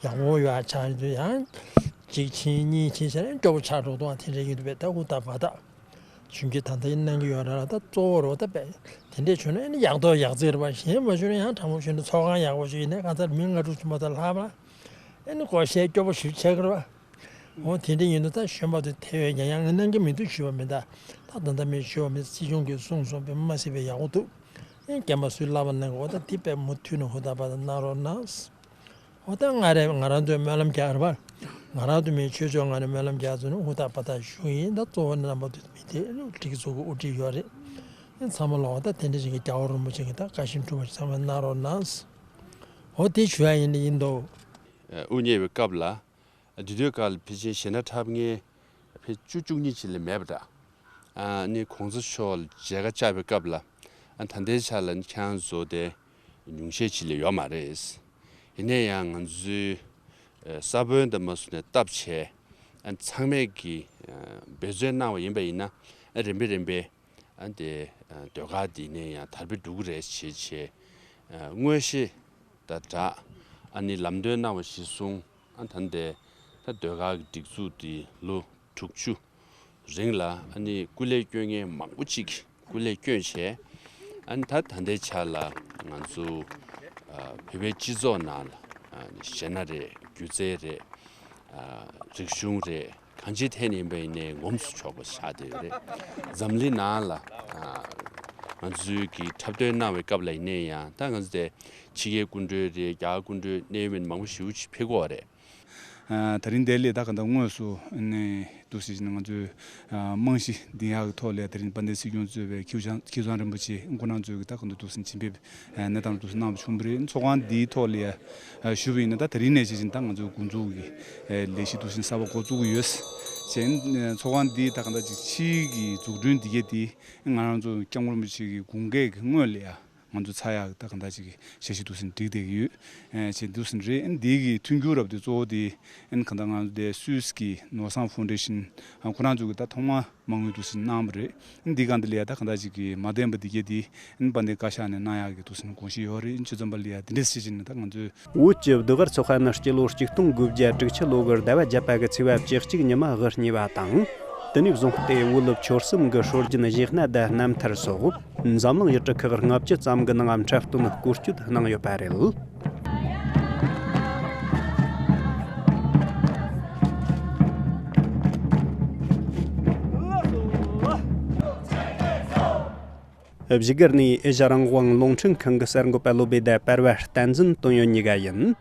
ཡག་པོ་ཡོད་ཆགས་ཡོད་དུས། ཡང་གཅིག་ཕྱིན་གཉིས་ཕྱིན་བྱས་ནས་སྐྱོ་པོ་ཆགས་འགྲོ་གཏོང་བ་དེ་འདྲ་ཡིན་དུས། བས་ད་ཧུར་ཐག་འབད་ཐག་གཞོན་སྐྱེས་ད་ལྟ་ཡིན་གནང་གི་ཡོད་རེད་ལ། ད་གཙོ་བོ་རོགས་ད་བས་དེ་འདྲས་བྱུང་ན་ཨ་ནི་ཡག་ཐོག་ཡག་བརྩེགས་རེད་པ། གཞན་མ་བྱུང་ན་ཡང་དྲང་པོ་བྱུང་ན་ཚོགས་ཁང་ཡག་པོ་ཞིག་ཡིན་ན། གང་ལྟར་མི་ལྔ་དྲུག་བྱུང་མ་ཐག་ལྷག་པ། ཨ་ནི་སྒོར་གཞས་སྐྱོ་པོ་ཞིག་ཆགས་ཀྱི་རེད་པ། འོ་དེ་འདྲ་ཡིན་དུས་ད་གཞོན་པ་ཚོས་དེ་བས་ཀྱང་ཡང་གནང་གི་མི་འདུག་ཞུ་བ་མིན། ད་ད་ད་ལྟ་མི་ཞུ་བ་མིན། སྲིད་སྐྱོང་གིས་གསུངས་སོང་བས་མ་སྲིད་པའི་ཡག་པོ་འདུག་ཨེ་རྒན་པ་ཚོས་བསླབ་པ་གནང་གི། འོ་ད་དེ་བས་མུ་མཐུད་ནས་ཧུར་ཐག་འབད་ཐག་གནང་རོགས་གནང་། འོ་ད་ང་རེ་ང་རང་ཚོས་སྨོན་ལམ་རྒྱག་རེད་པ། ང་རང་ཚོ་མི་ཆོས་ཕྱོགས་ནས་སྨོན་ལམ་རྒྱག་ཚུལ་ནི་ཧུར་ཐག་འབད་ཐག་ཞུ་ཡིན། ད་གཙོ་བོ་ནི་རྣམ་པ་ཚོ་མི་དེ་སྒྲིག་འཛུགས་ཀྱི་དབུ་ཁྲིད་ཡོད་རེད། ཨེ་ཚང་མ་ལ་འོ་ད་དེ་འདྲ་ཞིག་གི་རྒྱལ་བ་རིན་པོ་ཆེ་གི་ད་བཀའ་བཞིན་སྒྲུབ་པ་ཞིག་ཚང་མས་གནང་རོགས་གནང་། འོ་དེ་ཞུ་ཡ་ཡིན་ནི་ཡིན་འདུག་དབུ་བརྙེས་པའི་སྐབས་ལ། དེ་དུས་སྐབས་ལ་ཕལ་ཆེར་གཞས་སྣ་འཁྲབ་མཁན་ཕལ་བཅུ་བཅུ་གཉིས་ཅིག་ལས་མེད་པ་འདྲ། ཨ་ནི་གོང་ས་མཆོག་ལ་མཇལ་ཁ་བཅར་བའི་སྐབས་ལ། ཨ་ད་ལྟའི་ཆ་ལ་ནི་ཁྱེད་རང་ཚོ་དེ་ཉུང་ཤས་ཅིག་ལས་ཡོད་མ་རེད། ཡིན་ན་ཡང་ང་ཚོའི་ས་བོན་དང་མ་སུ་ནས་བཏབ་བྱས། ཨ་ཚང་མས་ཀྱི་འབད་བརྩོན་གནང་བ་ཡིན་པ་ཡིན་ན། ཨ་རིམ་པས་རིམ་པས། ཨ་དེ་ཨ་ཟློས་གར་འདི་ནས་ཡང་དར་སྤེལ་འགྲོ་གི་རེད་བྱས་བྱས། ཨ་དངོས་གཞི་དང་སྦྲགས་ཨ་ནི་ལམ་སྟོན་གནང་བ་གཞིར་བཟུང་། ཨ་ད་ལྟའི་ད་ཟློས་གར་གྱི་སྒྲིག་འཛུགས་འདི་ལོ་དྲུག་ཅུ་རིང་ལ་ཨ་ནི་སྐུ་ལས་བསྐྱོན་མཁན་མང་པོ་ཅིག་སྐུ་ལས་བསྐྱོན་བྱས། ཨ་ནི་ད་ད་ལྟའི་ཆ་ལ་ང་ཚོ་ཨ་བོད་པའི་སྤྱི་ཚོགས་ནང་ལ་ཨ་ནི་གཞས་སྣ་རེད། སྒྱུ་རྩལ་རེད། ཨ་རིག་གཞུང་རེད། གང་ཅིའི་ཐད་ནས་ཡིན་པ་ཡིན་ནའི་ངོམ་སུ་ཆོག་པ་ཆགས་བསྡད་ཡོད་རེད། འཛམ་གླིང་ནང་ལ་ཨ་ང་ཚོའི་གི་འཁྲབ་སྟོན་གནང་བའི་སྐབས་ལ་ཡིན་ནའི་ཡང་། ད་ང་ཚོ་དེ་ཕྱི་རྒྱལ་སྐུ་མགྲོན་རེད། རྒྱ་གར་སྐུ་མགྲོན། གནད་ཡོད་མི་མང་པོ་ཞེ་པོ་ཅིག་ཕེབས་ཀྱི་ཡོད་རེད། ཨ་ད་རིང་འདིར་ལས་ད་ག་འདྲ་དངོས་སུ་ནས་འདུག་སེ་བྱས་ནས་ང་ཚོས་ཨ་རྨང་གཞི་འདིང་ཡག་གི་ཐོག་ལ་ད་རིང་དཔལ་ལྡན་སྲིད་སྐྱོང་གཙོས་པའི་ཁྱེད་ཚང་ཁྱེད་ཚང་རིན་པོ་ཆེ་ཁོང་རྣམ་ཚོས་ཀྱི་ད་ག་འདྲ་འདུག་སེ་བྱིན་ཕེབས་གནས་སྟངས་འདུག་སེ་གནང་བ་བྱུང་བ་རེད། ཚོགས་ཁང་འདིའི་ཐོག་ལ་ཞུས་པ་ཡིན་ན། ད་ད་རིང་ནས་བྱས་བྱས་ད་ང་ཚོའི་འགོ་འཛུགས་ཀྱི་ལས་གཞི་འདུག་སེ་གསར་པ་འགོ་བཙུགས་ཀྱི་ཡོད། བྱས་ཚོགས་ཁང་འདིའི་ད་ག་འདྲ་ཅིག་ཕྱིའི་གི་འཛུགས་སྐྲུན་འདི་གས་དེ་ང་རང་ཚོ་སྐྱབས་མགོན་རིན་པོ་ཆེ་གི་དགུང་སྐས་ཀྱི་སྔོན་ལ་ཡ། ང་ཚོ་ཚར་ཡག་ད་གང་ལྟར་ཅིག་གི་ཞབས་ཕྱི་འདུག་སེ་སྒྲིག་བསྡད་ཀྱི་ཡོད། ཨེ་བྱས་འདུག་སེ་རེད། ཨ་འདི་གི་མཐུན་འགྱུར་རབ་དེ་གཙོ་བོ་དེ་ཨ་གང་ལྟར་ང་ཚོ་དེ་སུད་སི་གི་ནོར་བཟང་ཕའུན་ཌེ་ཤན་ཁོ་རང་ཚོ་གི་ད་ཐོག་མ་མ་དངུལ་འདུག་སེ་གནང་བ་རེད། ཨ་འདི་གང་དེ་ལ་ཡ་ད་གང་ལྟར་ཅིག་གི་མ་བརྟན་པ་འདི་གས་དེ་ཨ་དཔལ་ལྡན་བཀའ་ཤག་ནས་གནང་ཡག་གི་འདུག་སེ་དགོངས་བཞེས་ཡོད་རེད། ཨ་ཆུ་ཚང་པ་ལ་ཡ་དེ་འདྲས་སེ་བྱས་ནས་ད་ང་ཚོས། བོད་ཀྱི་ཟློས་གར་ཚོགས་པ་ནི་སྤྱི་ལོ་གཅིག་སྟོང་དགུ་བརྒྱ་དྲུག་ཅུ་ལོ་གི་ཟླ་བ་བརྒྱད་པ་གི་ཚེས་པ་བཅུ་གཅིག་ཉི་མ་དབུ་བརྙེས་པ་དང་། དེ་ནས་བཟུང་སྟེ་བོད་ལུགས་ཆོལ་གསུམ་གྱི་སྲོལ་རྒྱུན་གཞས་སྣ་དང་རྣམ་ཐར་སོགས་འཛམ་གླིང་ཡུལ་གྲུ་ཁག་ལྔ་བཅུ་ཙམ་གྱི་ནང་འཁྲབ་སྟོན་སྐོར་སྐྱོད་གནང་ཡོད་པ་རེད། བཞུགས་སྒར་ནས་ཨེ་ཤ་རང་དབང་རླུང་འཕྲིན་ཁང་གི་གསར་འགོད་པ་བློ་བྷེ་དང་པར་བ་བསྟན་འཛིན་དོན་ཡོད་གཉིས་ཀ་ཡིན།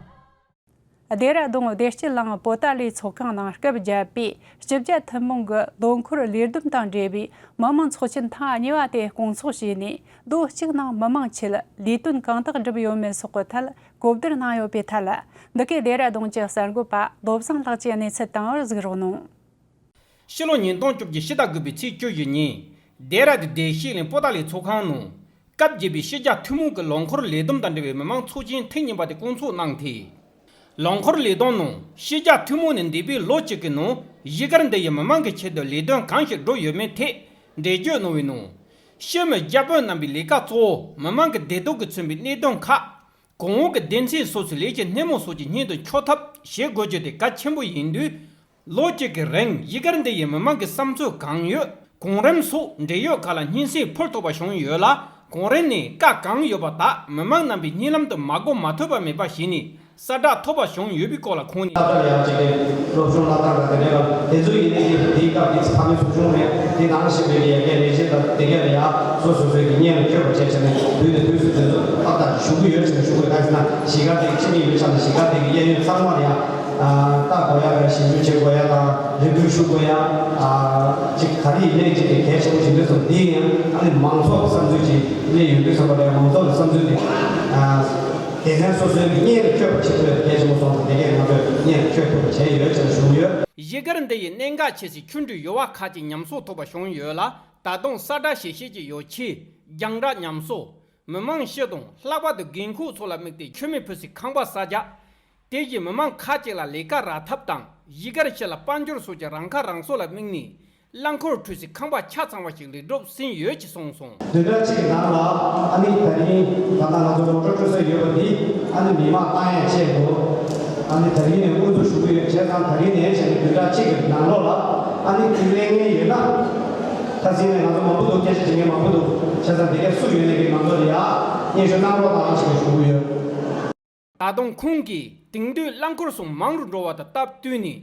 སྡེ་ར་ལྡུན་བདེ་སྐྱིད་གླིང་པོ་ཏཱ་ལའི་ཚོགས་ཁང་ནང་སྐབས་བརྒྱད་པའི་སྤྱི་བརྒྱ་ཐུན་མོང་གི་ལོ་འཁོར་ལས་བསྡོམས་དང་འབྲེལ་བའི་མི་དམངས་ཚོགས་ཆེན་ཐེངས་གཉིས་པ་དེ་སྐོང་ཚོགས་བྱས་ནས། ལོ་གཅིག་ནང་མི་མང་ཆེད་ལས་དོན་གང་དག་བསྒྲུབས་ཡོད་མེད་སོགས་ཀྱི་ཐད་གོ་བསྡུར་གནང་ཡོད་པའི་ཐད། འདི་གའི་སྡེ་ར་ལྡུན་གྱི་གསར་འགོད་པ་བློ་བཟང་ལགས་ཀྱིས་གནས་ཚུལ་བཏང་བར་གཟིགས་རོགས་གནང་། ཕྱི་ལོ་ཉིས་སྟོང་བཅུ་བཞི་ཕྱི་ཟླ་དགུ་པའི་ཚེས་བཅུ་བཞི་ཉིན། སྡེ་ར་ལྡུན་བདེ་སྐྱིད་གླིང་པོ་ཏཱ་ལའི་ཚོགས་ཁང་ནང་ སྐབས་བརྒྱད་པའི་ཕྱི་རྒྱལ་ཐུན་མོང་གི་ལོ་འཁོར་ལས་བསྡོམས་དང་འབྲེལ་བའི་མི་མང་ཚོགས་ཆེན་ཐེངས་གཉིས་པ་དེ་བསྐོང་ཚོགས་གནང་སྟེ། ལོ་འཁོར་ལས་བསྡོམས་ནང་ཕྱི་རྒྱལ་ཐུན་མོང་ནས་འདས་པའི་ལོ་གཅིག་གི་ནང་གཞིས་སྒར་འདི་ཡི་མི་མང་གི་ཆེད་དུ་ལས་དོན་གང་ཞིག་བསྒྲུབས་ཡོད་མེད་ཐད་འགྲེལ་བརྗོད་གནང་བའི་ནང་། སྤྱི་མི་བརྒྱ་དཔོན་རྣམ་པའི་ལས་ཀ་གཙོ་བོ་མི་མང་གི་བདེ་སྡུག་གིས་མཚོན་པའི་གནད་དོན་ཁག་གོང་འོག་གི་སྡེ་ཚན་སོ་སོའི་ལས་ཀྱི་སྣེ་མོ་སོགས་ཀྱི་སྙན་དུ་འཁྱོག་ཐབས་བྱེད་དགོས་རྒྱུ་དེ་གལ་ཆེན་པོ་ཡིན་དུས། ལོ་གཅིག་གི་རིང་གཞིས་སྒར་འདི་ཡི་མི་མང་གི་བསམ་ཚུལ་གང་ཡོད་གོང་རིམ་སོགས་འབྲེལ་ཡོད་ཁག་ལ་སྙན་སེང་ཕུལ་ཐུབ་པ་བྱུང་ཡོད་ལ། གོང་རིམ་ནས་བཀའ་གང་ཡོད་པ་དག་མི་མང་རྣམ་པའི་སྙན་ལམ་དུ་མ་གོ་མ་ཐོས་པ་མེད་པ་བྱས་ནས་གསལ་བསྒྲགས་ཐོབ་པ་བྱུང་ཡོད་པའི་སྐོར་ལ་ཁོང་ནས། ལྷག་པར་ཡང་གཅིག་གི་སློབ་སྦྱོང་བསླབ་སྟངས་དང་དེ་འདྲའི་སྐབས་དེ་ཚོ་ཡིན་ནའི་དེའི་སྐབས་དེ་ཕ་མའི་ཚོགས་ཆུང་རེད། དེ་ནང་བཞིན་པའི་ཡ་གི་ལས་བྱེད་དང་དེ་ག་ལ་ཡ་སོ་སོ་སོའི་གི་སྙན་ལ་འཁྱོག་པ་བྱས་བྱས་ནས་དུས་ནས་དུས་སུ་དེ་ཚོ་ཏག་ཏག་ཞུ་གི་ཡོད་ཟེར་ནས་ཞུ་དགོས། གང་ཟེར་ན་གཞིས་ཀ་དེ་ཁྲིམས་ཡིག་ཡོད་ཆགས་ན་གཞིས་ཀ་དེ་གི་གཡས་གཡོན་ཚང་མ་ལ་ཡ་ལྟ་དགོས་ཡ་དང་ཞིབ་འཇུག་བྱེད་དགོས་ཡ་དང་རེ་སྐུལ་ཞུ་དགོས་ཡ་ཅིག་ག་རེ་ཡིན་ནའི་ཅིག་གི་གལ་ཆེན་པོ་ཞིག་འདུག་སོང་། འདི་ཡང་ཨ་ནི་མང་ཚོགས་ཀྱི་བསམ་ཚུལ་ཅིག་སླེབས་ཡོང་དུས་ཙམ་པ་ལ་ཡ་མང་ཚོགས་ཀྱི་བསམ་ཚུལ་དེ་སྡེ་ཚན་སོ་སོའི་གི་སྙན་ལ་འཁྱོག་པ་བྱེད་དགོས་གལ་ཆེན་པོ་སོང་ཙང་དེ་གས་ང་ཚོས་སྙན་ལ་འཁྱོག་ཐུབ་པ་བྱས་ཡོད་ཅེས་ཞུ་གི་ཡོད། གཞིས་སྒར་འདི་ཡི་གནད་འགག་ཆེ་སའི་ཆུང་འབྲིང་ཡོལ་བ་ཁག་ཅིག་ཉམས་གསོ་ཐུབ་པ་བྱུང་ཡོད་ལ། ད་དུང་གསལ་བསྒྲགས་བྱེད་ཤེས་ཀྱི་ཡོ་ཆས། རྒྱང་བསྒྲགས་ཉམས་གསོ། མི་མང་སྤྱི་དང་ལྷག་པར་དུ་རྒན་འཁོགས་ཚོ་ལ་དམིགས་ཏེ་མཆོད་མེ་ཕུལ་སའི་ཁང་པ་གསར་རྒྱག་དེ་བཞིན་མི་མང་ཁག་ཅིག་ལ་ལས་ཀ་རག་ཐབས་དང་གཞིས་སྒར་སྤྱི་ལ་དཔལ་འབྱོར་སོགས་ཀྱི་རང་ཁ་རང་གསོ་ལ་དམིགས་ནས་རླངས་འཁོར་འཕྲུལ་སའི་ཁང་པ་ཆ་ཚང་བ་ཞིག་ལས་སྒྲུབ་ཟིན་ཡོད་ཅེས་གསུངས་སོང་། བདུན་ཕྲག་གཅིག་གི་ནང་ལ་ཨ་ནི་ད་རིང་ད་ལྟ་ང་ཚོ་མོ་ཊ་འཕྲུལ་ས་ཡོད་པ་འདི་ཨ་ནི་མི་མང་བཏང་ཡས་བྱས་འདུག་ཨ་ནི་ད་རིང་ནས་དབུ་འཛུགས་ཞུ་གི་ཡོད། བྱས་ཙང་ད་རིང་ནས་བྱས་ནས་བདུན་ཕྲག་གཅིག་གི་ནང་ལོགས་ལ་ཨ་ནི་དེ་ལས་ངན་ཡོད་ན། ད་གཟིགས་ནས་ང་ཚོ་མང་པོ་འདུག་སྐད་ཆ་དྲི་མཁན་མང་པོ་འདུག་བྱས་ཙང་དེ་གས་སུ་ཡོད་ནས་ཀྱི་ང་ཚོ་ལ་ཡ་སྙན་ཞུ་གནང་རོགས་གནང་ཞེས་ཞུ་གི་ཡོད། ད་དུང་ཁོང་གིས་དེང་དུས་རླངས་འཁོར་སོགས་མང་རུ་འགྲོ་བ་དང་སྟབས་བསྟུན་ནས་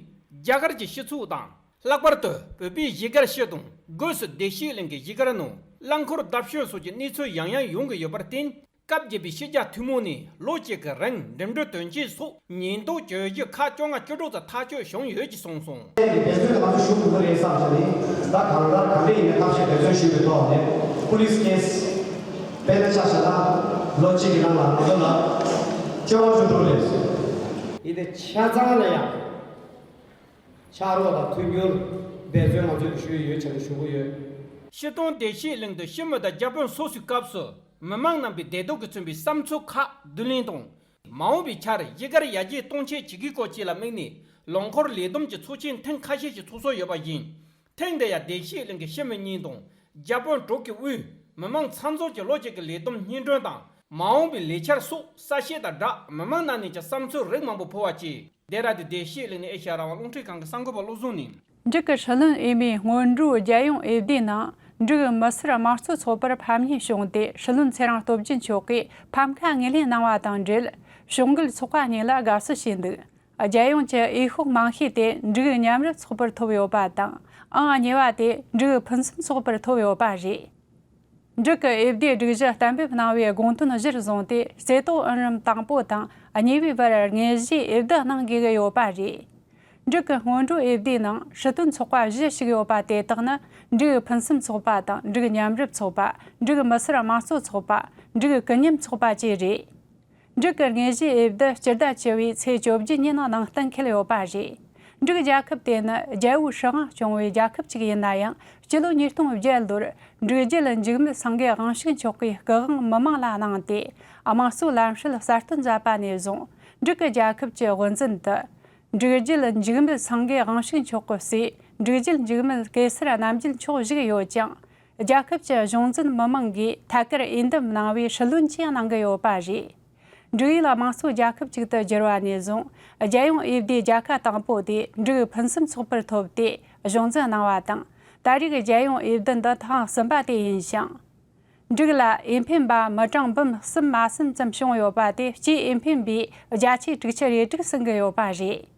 རྒྱ་གར་གྱི་སྤྱི་ཚོགས་དང་ལྷག་པར་དུ་བོད་པའི་གཞིས་སྒར་སྤྱི་དང་སྒོས་སུ་བདེ་སྐྱིད་གླིང་གི་གཞིས་སྒར་ནང་རླངས་འཁོར་བརྡབ་གསིག་སོགས་ཀྱི་གནས་ཚུལ་ཡང་ཡང་ཡོང་གི་ཡོད་པར་བརྟེན། སྐབས་བརྒྱད་པའི་ཕྱི་རྒྱལ་ཐུན་མོང་ནས་ལོ་གཅིག་གི་རིང་འགྲིམ་འགྲུལ་དོན་རྐྱེན་སོགས་ཉེན་རྟོག་བྱེད་རྒྱུ་ཁག་བཅོ་ལྔ་བཅུ་དྲུག་ཙམ་ཐག་གཅོད་བྱུང་ཡོད་ཅེས་གསུངས་སོང་། འབད་བརྩོན་དེ་ང་ཚོ་ཞུ་དགོས་ཀྱི་རེད་བསམ་བྱས་ནས་ད་གང་ལྟར་ག་འདྲ་ཡིན་ནའི་ཐབས་ཤེས་འབད་བརྩོན་ཞུས་པའི་ཐོག་ནས་པུ་ལིས་ཀེ་སི་དཔེར་ན་ཆ་བཞག་ན་ལོ་གཅིག་གི་ནང་ལ་ང་ཚོ་ལ་བཅོ་ལྔ་བཅུ་དྲུག་རེད། ཡིན་ཏེ་ཆ་ཚང་ལ་ཡང་ཕྱག་རོགས་དང་མཐུན་འགྱུར་འབད་བརྩོན་ང་ཚོས་ཞུ་ཡི་ཡོད་ཅེས་ཞུ་གི་ཡོད། སྤྱི་དོན་བདེ་སྐྱིད་གླིང་དུ་སྤྱི་མི་དང་བརྒྱ་དཔོན་སོ་སོའི་སྐབས་སུ་མི་མང་རྣམ་པའི་བདེ་སྡུག་གིས་མཚོན་པའི་བསམ་ཚུལ་ཁག་བསྡུ་ལེན་དང་། མ་འོངས་པའི་ཆར་གཞིས་སྒར་ཡར་རྒྱས་གཏོང་ཆེད་བྱེད་དགོས་སྐོར་བཅས་ལ་དམིགས་ནས་ལོ་འཁོར་ལས་བསྡོམས་ཀྱི་ཚོགས་ཆེན་ཐེངས་ཁ་ཤས་ཤིག་ཚོགས་སྲོལ་ཡོད་པ་བཞིན། ཐེངས་འདི་ཡང་བདེ་སྐྱིད་གླིང་གི་སྤྱི་མི་གཉིས་དང་བརྒྱ་དཔོན་དྲུག་གི་དབུས་མི་མང་ཚང་འཛོམས་ཀྱིས་ལོ་གཅིག་གི་ལས་བསྡོམས་སྙན་སྒྲོན་དང་མ་འོངས་པའི་ལས་འཆར་སོགས་གསལ་བཤད་དང་སྦྲགས་མི་མང་རྣམས་ནས་ཀྱང་བསམ་ཚུལ་རིགས་མང་པོ་ཕུལ་བ་བཅས། ལྡེ་ར་ལྡུན་བདེ་སྐྱིད་གླིང་ནས་ཨེ་ཤ་ཡ་རང་དབང་རླུང་འཕྲིན་ཁང་གི་གསར་འགོད་པ་བློ་བཟང་ནས། འབྲུག་གི་སྲིད་བློན་འོས་མིའི་སྔོན་འགྲོའི་རྒྱལ་ཡོངས་འོས་བསྡུའི་ནང་འབྲུག་གི་མི་སེར་དམངས་གཙོ་ཚོགས་པར་ཕམ་ཉེས་བྱུང་སྟེ། སྲིད་བློན་ཚེ་རིང་སྟོབས་རྒྱལ་མཆོག་གིས་ཕམ་ཁ་ངོས་ལེན་གནང་བ་དང་འབྲེལ། ཕྱོགས་འགལ་ཚོགས་པ་གཉིས་ལ་དགའ་བསུ་བྱས་འདུག་རྒྱལ་ཡོངས་ཀྱི་འོས་ཤོག་མང་ཤོས་དེ་འབྲུག་གི་མཉམ་རུབ་ཚོགས་པར་ཐོབ་ཡོད་པ་དང་། ཨང་གཉིས་པ་དེ་འབྲུག་གི་ཕུན་སུམ་ཚོགས་པར་ཐོབ་ཡོད་པ་རེད། འབྲུག་གི་འོས་བསྡུའི་སྒྲིག་གཞི་གཏན་འབེབས་གནང་བའི་དགོངས་དོན་གཞིར་བཟུང་སྟེ། རྩེ་ཏོག་ཨུན་རམ་དང་པོ་དང་གཉིས་པའི་བར་དངོས་གཞིའི་འོས་བསྡུ་གནང་དགོས་ཀྱི་ཡོད་པ་རེད། འབྲུག་གི་སྔོན་འགྲོའི་འོས་བསྡུའི་ནང་སྲིད་དོན་ཚོགས་པ་བཞི་ཞུགས་ཡོད་པ་དེ་དག་ནི། འབྲུག་ཕུན་སུམ་ཚོགས་པ་དང་། འབྲུག་མཉམ་རུབ་ཚོགས་པ། འབྲུག་མི་སེར་དམངས་གཙོ་ཚོགས་པ། འབྲུག་ཀུན་མཉམ་ཚོགས་པ་བཅས་རེད། འབྲུག་གི་དངོས་གཞིའི་འོས་བསྡུ་སྤྱི་ཟླ་བཅུ་བའི་ཚེས་བཅོ་བརྒྱད་ཉིན་ནང་གཏན་འཁེལ་ཡོད་པ་རེད། འབྲུག་རྒྱལ་ཁབ་དེ་ནི་རྒྱལ་པོའི་སྲིད་དབང་སྐྱོང་བའི་རྒྱལ་ཁབ་ཅིག་ཡིན་ན་ཡང་། སྤྱི་ལོ་ཉིས་སྟོང་བརྒྱད་ལོར་འབྲུག་རྒྱལ་འཇིགས་མེད་སེང་གེ་དབང་ཕྱུག་མཆོག་གིས་སྐུ་དབང་མི་མང་ལ་གནང་སྟེ། དམངས་གཙོའི་ལམ་སྲོལ་གསར་གཏོད་མཛད་པ་ནས་བཟུང་། འབྲུག་གི་རྒྱལ་ཁབ་ཀྱི་དབུ་འཛིན་དུ། འབྲུག་རྒྱལ་འཇིགས་མེད་སེང་གེ་དབང་ཕྱུག་མཆོག་གི་སྲས་འབྲུག་རྒྱལ་འཇིགས་མེད་གེ་སར་རྣམ་རྒྱལ་མཆོག་བཞུགས་ཡོད་ཅིང་། རྒྱལ་ཁབ་ཀྱི་གཞུང་འཛིན་མི་མང་གིས་ཐད་ཀར་འོས་འདེམས་གནང་བའི་སྲིད་བློན་བཅས་གནང་གི་ཡོད་པ་རེད། འབྲུག་ཡུལ་དམངས་གཙོའི་རྒྱལ་ཁབ་ཅིག་ཏུ་གྱུར་བ་ནས་བཟུང་། རྒྱལ་ཡོངས་འོས་བསྡུའི་རྒྱལ་ཁ་དང་པོ་དེ་འབྲུག་ཕུན་སུམ་ཚོགས་པར་ཐོབ་སྟེ་གཞུང་འཛིན་གནང་བ་དང་། ད་རེས་ཀྱི་རྒྱལ་ཡོངས་འོས་བསྡུ་འདི་ཐེངས་གསུམ་པ་དེ་ཡིན་ཞིང་། འབྲུག་ལ་འོས་འཕེན་པ་མི་གྲངས་འབུམ་གསུམ་མ་ཟིན་ཙམ་བྱུང་ཡོད་པ་དེ་སྤྱིའི་འོས་འཕེན་པའི་བརྒྱ་ཆའི་དྲུག་ཅུ་རེ་དྲུག་ཟིན་གྱི་ཡོད་པ་རེད།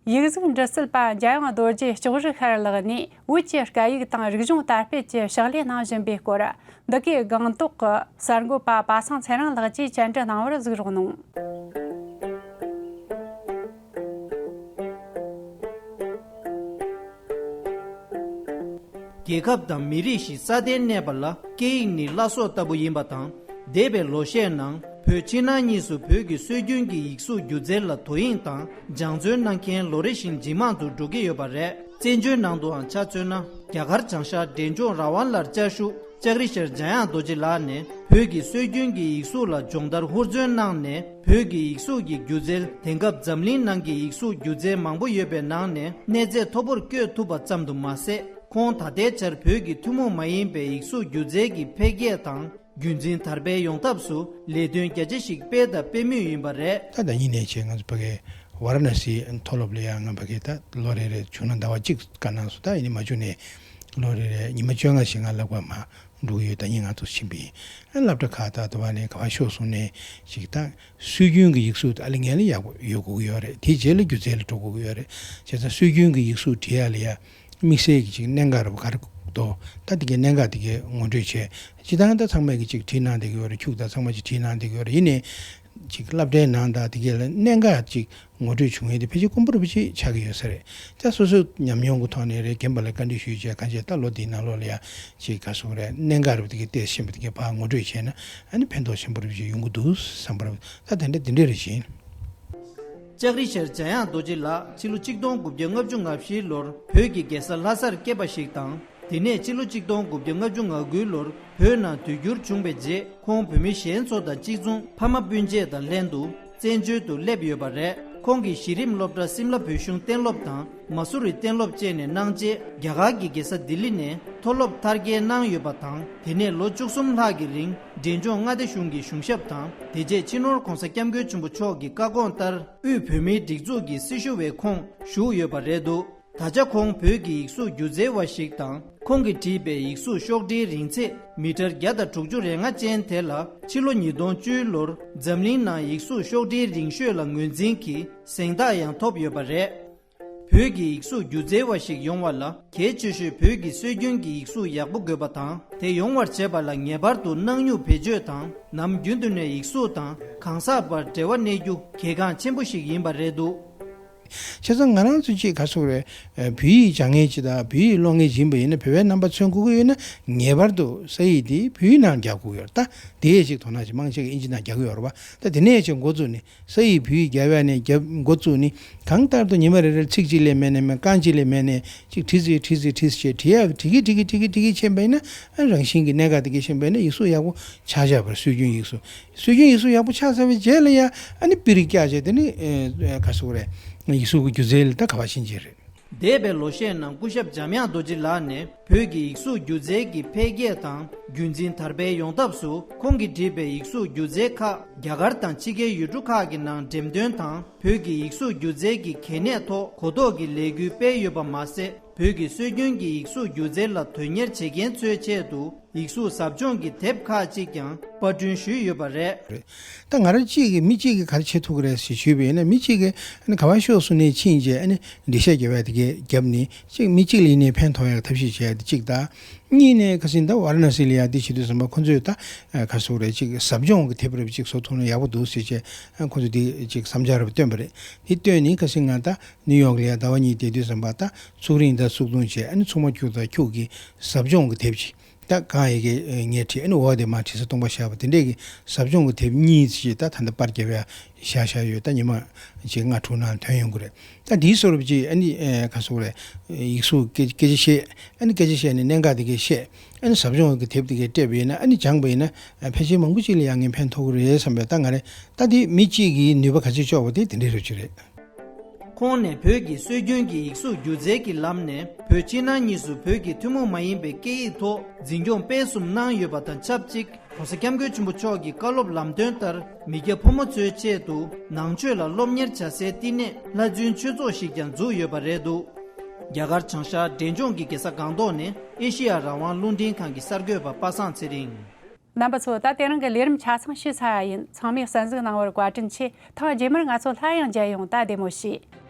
ཡིག་གཟུགས་འབྲི་སྲོལ་པ་འཇམ་དབྱངས་རྡོ་རྗེ་སྐྱོགས་རིག་ཤར་ལགས་ནས་བོད་ཀྱི་སྐད་ཡིག་དང་རིག་གཞུང་དར་སྤེལ་གྱི་ཕྱག་ལས་གནང་བཞིན་པའི་སྐོར། འདི་གའི་སྒང་ཏོག་གི་གསར་འགོད་པ་པ་སངས་ཚེ་རིང་ལགས་ཀྱིས་བཅར་འདྲི་གནང་བར་གཟིགས་རོགས་གནང་། རྒྱལ་ཁབ་དང་མི་རིགས་ཤིག་སྲ་བརྟན་གནས་པ་ལ་སྐད་ཡིག་ནི་བླ་སྲོག་ལྟ་བུ་ཡིན་པ་དང་། འདས་པའི་ལོ་ཤས་ནང་བོད་ཕྱི་ནང་གཉིས་སུ་བོད་ཀྱི་སྲོལ་རྒྱུན་གྱི་ཡིག་གཟུགས་སྒྱུ་རྩལ་ལ་དོ་དབྱིངས་དང་སྦྱང་བརྩོན་གནང་མཁན་ལོ་རེ་བཞིན་ཇེ་མང་དུ་འགྲོ་གི་ཡོད་པ་རེད། བཙན་བྱོལ་ནང་དུའང་ཆ་མཚོན་ན་རྒྱ་གར་བྱང་ཤར་འབྲས་ལྗོངས་རང་དབང་ལ་བསྐྱར་ཞུགས་ ལྕགས་རི་ཤར་འཇམ་དབྱངས་རྡོ་རྗེ་ལགས་ནས་བོད་ཀྱི་སྲོལ་རྒྱུན་གྱི་ཡིག་གཟུགས་ལ་སྦྱོང་བརྡར་ཧུར་བརྩོན་གནང་ནས། བོད་ཀྱི་ཡིག་གཟུགས་ཀྱི་སྒྱུ་རྩལ། དེང་སྐབས་འཛམ་གླིང་ནང་གི་ཡིག་གཟུགས་སྒྱུ་རྩལ་མང་པོ་ཡོད་པའི་ནང་ནས་གནས་ཚད་མཐོ་པོར་བསྐྱོད་ཐུབ་པ་ཙམ་དུ་མ་ཟད། ཁོང་ད་ལྟའི་ཆར་བོད་ཀྱི་ཐུན་མོང་མ་ཡིན་པའི་ཡིག་གཟུགས་སྒྱུ་རྩལ་གྱི་འཕེལ་རྒྱས་དང་། རྒྱུན་འཛིན་དར་སྤེལ་ཡོང་ཐབས་སུ་ལས་དོན་རྒྱ་ཆེ་ཞིག་སྤེལ་དང་སྤེལ་མུས་ཡིན་པ་རེད། ད་ད་ཉིན་ནས་བྱས་ང་ཚོ་ཕ་གི་ཝཱ་ར་ཎ་སིའི་མཐོ་སློབ་ལ་ཡང་ང་ཕ་གི་ད་ལོ་རེ་རེ་བྱུང་ན་ཟླ་བ་གཅིག་བཀའ་གནང་སོང་། ད་ཡིན་ནའི་མ་བྱུང་ནས་ལོ་རེ་རེ་ཉི་མ་བཅོ་ལྔ་ཞིག་ང་ལག་པ་མ་འགྲོ་གི་ཡོད། ད་ཉིན་ང་ཚོ་ཕྱིན་པ་ཡིན། ཨ་སློབ་གྲྭ་ཁག་ད་དུ་བ་ནས་ག་བ་ཤོག་སོང་ནས་ཞིག་ད་སྲོལ་རྒྱུན་གྱི་ཡིག་གཟུགས་ད་ཨ་ལི་ངན་ལ་ཡག་པོ་ཡོད་དགོས་ཀྱི་ཡོད་རེད། དེའི་རྗེས་ལ་སྒྱུ་རྩལ་ལ་འགྲོ་དགོས་ཀྱི་ཡོད་རེད། བྱས་ཙང་སྲོལ་རྒྱུན་གྱི་ཡིག་གཟུགས་བྲིས་ཡ་ལ་ཡ་དམིགས་བསལ་གྱི་ཅིག་གནད་འགག་རུ་ག་རེ་འདུག་ད་དེ་གའི་གནད་འགག་དེ་གའི་ངོ་སྤྲོད་བྱས། སྤྱིར་བཏང་ད་ཚང་མས་ཀྱི་ཅིག་བྲིས་གནང་བསྡད་ཀྱི་ཡོད་རེད། ཁྱུག་ད་ཚང་མ་ཅིག་བྲིས་གནང་བསྡད་ཀྱི་ཡོད་རེད། ཡིན་ནའི་ཅིག་སློབ་གྲྭའི་ནང་ད་དེ་གའི་ལ་གནད་འགག་ཅིག་ངོ་སྤྲོད་བྱུང་ཡས་དེ་ཕལ་ཆེར་དཀོན་པོ་རུ་ཅིག་ཆགས་ཀྱི་ཡོད་ས་རེད། ད་སོ་སོའི་ཉམས་མྱོང་གི་ཐོག་ནས་རེད། རྒན་པ་ལ་བཀའ་འདྲི་ཞུས་བྱས་གང་བྱས་ད་ལོ་འདིའི་ནང་ལོགས་ལ་ཡ་ཅིག་ག་སོང་རེད། གནད་འགག་རུ་དེ་གའི་བལྟས་ཤེས་པ་དེ་གའི་ཕར་ངོ་སྤྲོད་བྱས་ན་ཨ་ནི་ཕན་ཐོགས་ཆེན་པོ་རུ་ཅིག་ཡོང་གི་འདུག་བསམ་པ་རུ། ད་དེ་འདྲ་དེ་འདྲ་རེད་བཞིན། ལྕགས་རི་ཤར་འཇམ་དབྱངས་རྡོ་རྗེ་ལགས་ཕྱི་ལོ་ཆིག་སྟོང་དགུ་བརྒྱ་ལྔ་བཅུ་ང་བཞི་ལོར་བོད་ཀྱི་རྒྱལ་ས་ལྷ་སར་སྐྱེས་པ་ཞིག་དང་། དེ་ནས་ཕྱི་ལོ་ཆིག་སྟོང་དགུ་བརྒྱ་ལྔ་བཅུ་ང་དགུ་ལོར་བོད་ནང་དུས་འགྱུར་བྱུང་བའི་རྗེས། ཁོང་བོད་མི་གཞན་ཚོ་དང་གཅིག་མཚུངས་ཕ་མ་སྤུན་མཆེད་དང་ལྷན་དུ་བཙན་བྱོལ་དུ་སླེབས་ཡོད་པ་རེད། ཁོང་གིས་གཞི་རིམ་སློབ་གྲྭ་སིམ་ལ་བོད་གཞུང་གཏན་སློབ་དང་མ་སུ་རི་གཏན་སློབ་བཅས་ནས་གནང་རྗེས། རྒྱ་གར་གྱི་རྒྱལ་ས་ལྡི་ལི་ནས་མཐོ་སློབ་མཐར་སྐྱེལ་གནང་ཡོད་པ་དང་། དེ་ནས་ལོ་བཅུ་གསུམ་ལྷག་གི་རིང་འབྲས་ལྗོངས་མངའ་སྡེ་གཞུང་གི་གཞུང་ཞབས་དང་། དེ་རྗེས་སྤྱི་ནོར་༧གོང་ས་༧སྐྱབས་མགོན་ཆེན་པོ་མཆོག་གི་བཀའ་དགོངས་ལྟར་དབུས་བོད་མིའི་སྒྲིག་འཛུགས་ཀྱི་སྲི་ཞུ་བའི་ཁོངས་ཞུགས་ཡོད་པ་རེད་འདུག་ད་ཆ་ཁོང་བོད་ཀྱི་ཡིག་གཟུགས་སྒྱུ་རྩལ་བ་ཞིག་དང་། ཁོང་གིས་བྲིས་པའི་ཡིག་གཟུགས་ཤོག་དྲིལ་རིང་ཚད་མི་ཊར་བརྒྱ་དང་དྲུག་ཅུ་རེ་ལྔ་ཅན་དེ་ལ་ཕྱི་ལོ་ཉིས་སྟོང་བཅུ་ལོར་འཛམ་གླིང་ནང་ཡིག་གཟུགས་ཤོག་དྲིལ་རིང་ཤོས་ལ་ངོས་འཛིན་གྱི་གཟེངས་རྟགས་ཡང་ཐོབ་ཡོད་པ་རེད། བོད་ཀྱི་ཡིག་གཟུགས་སྒྱུ་རྩལ་བ་ཞིག་ཡོང་བ་ལ་གལ་ཆེ་ཤོས་བོད་ཀྱི་སྲོལ་རྒྱུན་གྱི་ཡིག་གཟུགས་ཡག་པོ་དགོས་པ་དང་། དེ་ཡོང་བར་བྱེད་པ་ལ་ངེས་པར་དུ་སྣང་སྨྱུག་བེད་སྤྱོད་དང་། ནམ་རྒྱུན་དུ་ནས་ཡིག་གཟུགས་དང་གང་ཟག་བར་འབྲེལ་བ་གནས་རྒྱུ་གལ་འགངས་ཆེན་པོ་ཞིག་ཡིན་པ་རེད་འདུག་བྱས་ཙང་ང་རང་ཚོ་ཅིག་ག་སོག་རེད། ཨ་བོད་ཡིག་སྦྱང་མཁན་ཅིག་དང་བོད་ཡིག་ཀློག་མཁན་ཅིག་ཡིན་པ་ཡིན་ན། བོད་པའི་རྣམ་པ་མཚོན་དགོས་ཀྱི་ཡོད་ན་ངེས་པར་དུ་ས་ཡིག་དེ་བོད་ཡིག་ནང་རྒྱག་དགོས་ཀྱི་ཡོད་རེད། ད་དེ་ཡས་ཅིག་དོ་སྣང་ཅིག་མང་ཆེ་གིས་ཨིན་ཇི་ནང་རྒྱག་གི་ཡོད་རེད་པ། ད་དེ་ནས་ཅིག་འགོ་བཙུགས་ནས་ས་ཡིག་བོད་ཡིག་རྒྱབ་ཡ་ནས་རྒྱབ་འགོ་བཙུགས་ནས་གང་ལྟར་དུ་ཉི་མ་རེ་རེར་ཚིག་གཅིག་ལས་མེད་ནས་མེད། རྐང་གཅིག་ལས་མེད་ནས་ཅིག་བྲིས་ཚེ་བྲིས་ཚེ་བྲིས་ཚེ་བྲིས་ཡ་བྲིས་ཀྱི་བྲིས་ཀྱི་བྲིས་ཀྱི་བྲིས་ཀྱི་ཕྱིན་པ་ཡིན་ན། ཨ་རང་བཞིན་གྱི་གནད་འགག་དེ་གའི་ཕྱིན་པ་ཡིན་ན་ཡིག་གཟུགས་ཡག་པོ་ཆགས་བཞག་པ་རེད། སྲོལ་རྒྱུན་ཡིག་གཟུགས། སྲོལ་རྒྱུན་ཡིག་གཟུགས་ཡག་པོ་ཆགས་ཚར་བའི་རྗེས་ལ་ཡ་ཨ་ནི་པིར་བཀྱག་བྱས་དེ་ནི་ཨེ་ཨེ་ག་སོག་རེད། ཡིག་གཟུགས་ཀྱི་སྒྱུ་རྩལ་ལ་ད་ག་བ་ཕྱིན་ཅི་རེད། འདས་པའི་ལོ་ཤས་ནང་སྐུ་ཞབས་འཇམ་དབྱངས་རྡོ་རྗེ་ལགས་ནས་བོད་ཀྱི་ཡིག་གཟུགས་སྒྱུ་རྩལ་གྱི་འཕེལ་རྒྱས་དང་རྒྱུན་འཛིན་དར་སྤེལ་ཡོང་ཐབས་སུ། ཁོང་གིས་བྲིས་པའི་ཡིག་གཟུགས་སྒྱུ་རྩལ་ཁག་རྒྱ་གར་དང་ཕྱི་རྒྱལ་ཡུལ་གྲུ་ཁག་གི་ནང་འགྲེམས་སྟོན་དང་། བོད་ཀྱི་ཡིག་གཟུགས་སྒྱུ་རྩལ་གྱི་གལ་གནད་ཐོག་གོ་རྟོགས་ཀྱི་ལས་འགུལ་སྤེལ་ཡོད་པ་མ་ཟད། བོད་ཀྱི་སྲོལ་རྒྱུན་གྱི་ཡིག་གཟུགས་སྒྱུ་རྩལ་ལ་དོན་གཉེར་བྱེད་མཁན་ཚོའི་ཆེད་དུ་ཡིག་གཟུགས་ཟབ་སྦྱོང་གི་དེབ་ཁག་ཅིག་ཀྱང་པར་སྐྲུན་ཞུས་ཡོད་པ་རེད། རེད། ད་ང་རང་གཅིག་གིས་མི་གཅིག་གིས་ག་རེ་བྱེད་ཐུབ་ཀྱི་རེད་ཟེར་ཞུས་པ་ཡིན་ན། མི་གཅིག་གིས་ཨ་ནི་ག་བ་ཤོག་སོང་ནས་ཕྱིན་རྗེས་ཨ་ནི་འགྲེལ་བཤད་རྒྱབ་པ་དེ་གའི་རྒྱབ་ནས་གཅིག་མི་གཅིག་ལ་ཡིན་ནའི་ཕན་ཐོགས་ཡག་ཐབས་ཤེས་བྱས་ཏེ་གཅིག་དང་། གཉིས་ནས་ཁ་སང་ད་ཝཱ་ར་ཎ་སི་ལ་ཡ་འདི་བྱེད་དུས་ཙམ་པ་ཁོ་ཚོས་ད་ཨ་ག་སོག་རེད། གཅིག་ཟབ་སྦྱོང་གི་དེབ་རེ་བ་གཅིག་བཟོ་ཐུབ་ན་ཡག་པོ་འདུག་ཟེར་བྱས་ཨ་ཁོ་ཚོས་འདི་གཅིག་བསམ་འཆར་རེ་བ་བཏོན་པ་རེད། འདི་བཏོན་ནས་ཁ་སང་ང་ད་ནིའུ་ཡོག་ལ་ཡ་ཟླ་བ་གཉིས་བསྡད་དུས་ཙམ་པ་ད་ཚུགས་རིང་ད་ཚུགས་ཐུང་བྱས་ཨ་ནི་ཚུགས་མ་ཁྱུག་ད་ཁྱུག་གི་ཟབ་སྦྱོང་གི་དེབ་ཅིག་ད་གང་ཡི་གེ་ངས་བྲིས། ཨ་ནི་འོག་དེ་མར་བྲིས་ས་སྟོང་པ་བཞག་པ་དེ་འདྲས་ཀྱི་ཟབ་སྦྱོང་གི་དེབ་གཉིས་ཅིག་ད་ད་ལྟ་པར་བརྒྱབ་ཡ་བཞག་བཞག་ཡོད། ད་ཉི་མ་ཅིག་ལྔ་དྲུག་ནང་ཐོན་ཡོང་གི་རེད། ད་འདིའི་བཟོ་འདྲ་ཅིག་ཨ་ནི་ཨེ་ག་སོག་རེད། ཡིག་གཟུགས་སྐད་སྐད་ཆ་བཤད། ཨ་ནི་སྐད་ཆ་བཤད་ནས་གནད་འགག་དེ་གའི་བཤད། ཨ་ནི་ཟབ་སྦྱོང་གི་དེབ་དེ་གའི་སྤྲད་པ་ཡིན་ན། ཨ་ནི་སྦྱངས་པ་ཡིན་ན་ཨ་ཕལ་ཆེར་མང་པོ་ཅིག་ལ་ཡང་ངས་ཕན་ཐོགས་ཀྱི་རེད་བསམ་པས། ད་ང་རེ་ད་དེ་མི་གཅིག་གིས་ནུས་པ་ག་ཚོད་ལྕོགས་པ་དེ་དེ་འདྲའི་རེ་བ་ཅིག་རེད། ཁོང་ནས་བོད་ཀྱི་སྲོལ་རྒྱུན་གྱི་ཡིག་གཟུགས་སྒྱུ་རྩལ་གྱི་ལམ་ནས་བོད་ཕྱི་ནང་གཉིས་སུ་བོད་ཀྱི་ཐུན་མོང་མ་ཡིན་པའི་སྐད་ཡིག་ཐོག་འཛིན་སྐྱོང་སྤེལ་གསུམ་གནང་ཡོད་པ་དང་ཆབས་ཅིག ྋགོང་ས་ྋསྐྱབས་མགོན་ཆེན་པོ་མཆོག་གི་བཀའ་སློབ་ལམ་སྟོན་ལྟར་མི་སྐྱ་ཕོ་མོ་ཚོའི་ཆེད་དུ་ནང་ཆོས་ལ་སློབ་གཉེར་བྱ་སའི་བསྟི་གནས་ལྷ་རྫུན་ཆོས་ཚོགས་ཤིག་ཀྱང་འཛུགས་ཡོད་པ་རེད་འདུག་རྒྱ་གར་བྱང་ཤར་འབྲས་ལྗོངས་ཀྱི་རྒྱལ་ས་སྒང་ཏོག་ནས་ཨེ་ཤེ་ཡ་རང་དབང་རླུང་འཕྲིན་ཁང་གི་གསར་འགོད་པ་པ་སངས་ཚེ་རིང་། རྣམ་པ་ཚོ། ད་དེ་རིང་གི་ལས་རིམ་ཆ་ཚང་ཞུས་ཚར་བ་ཡིན། ཚང་མས་གསན་གཟིགས་གནང་བར་བཀའ་དྲིན་ཆེ། ཐེངས་རྗེས་མར་ང་ཚོ་སླར་ཡང་མཇལ་ཡོང་། ད་བདེ་མོ་བྱོས།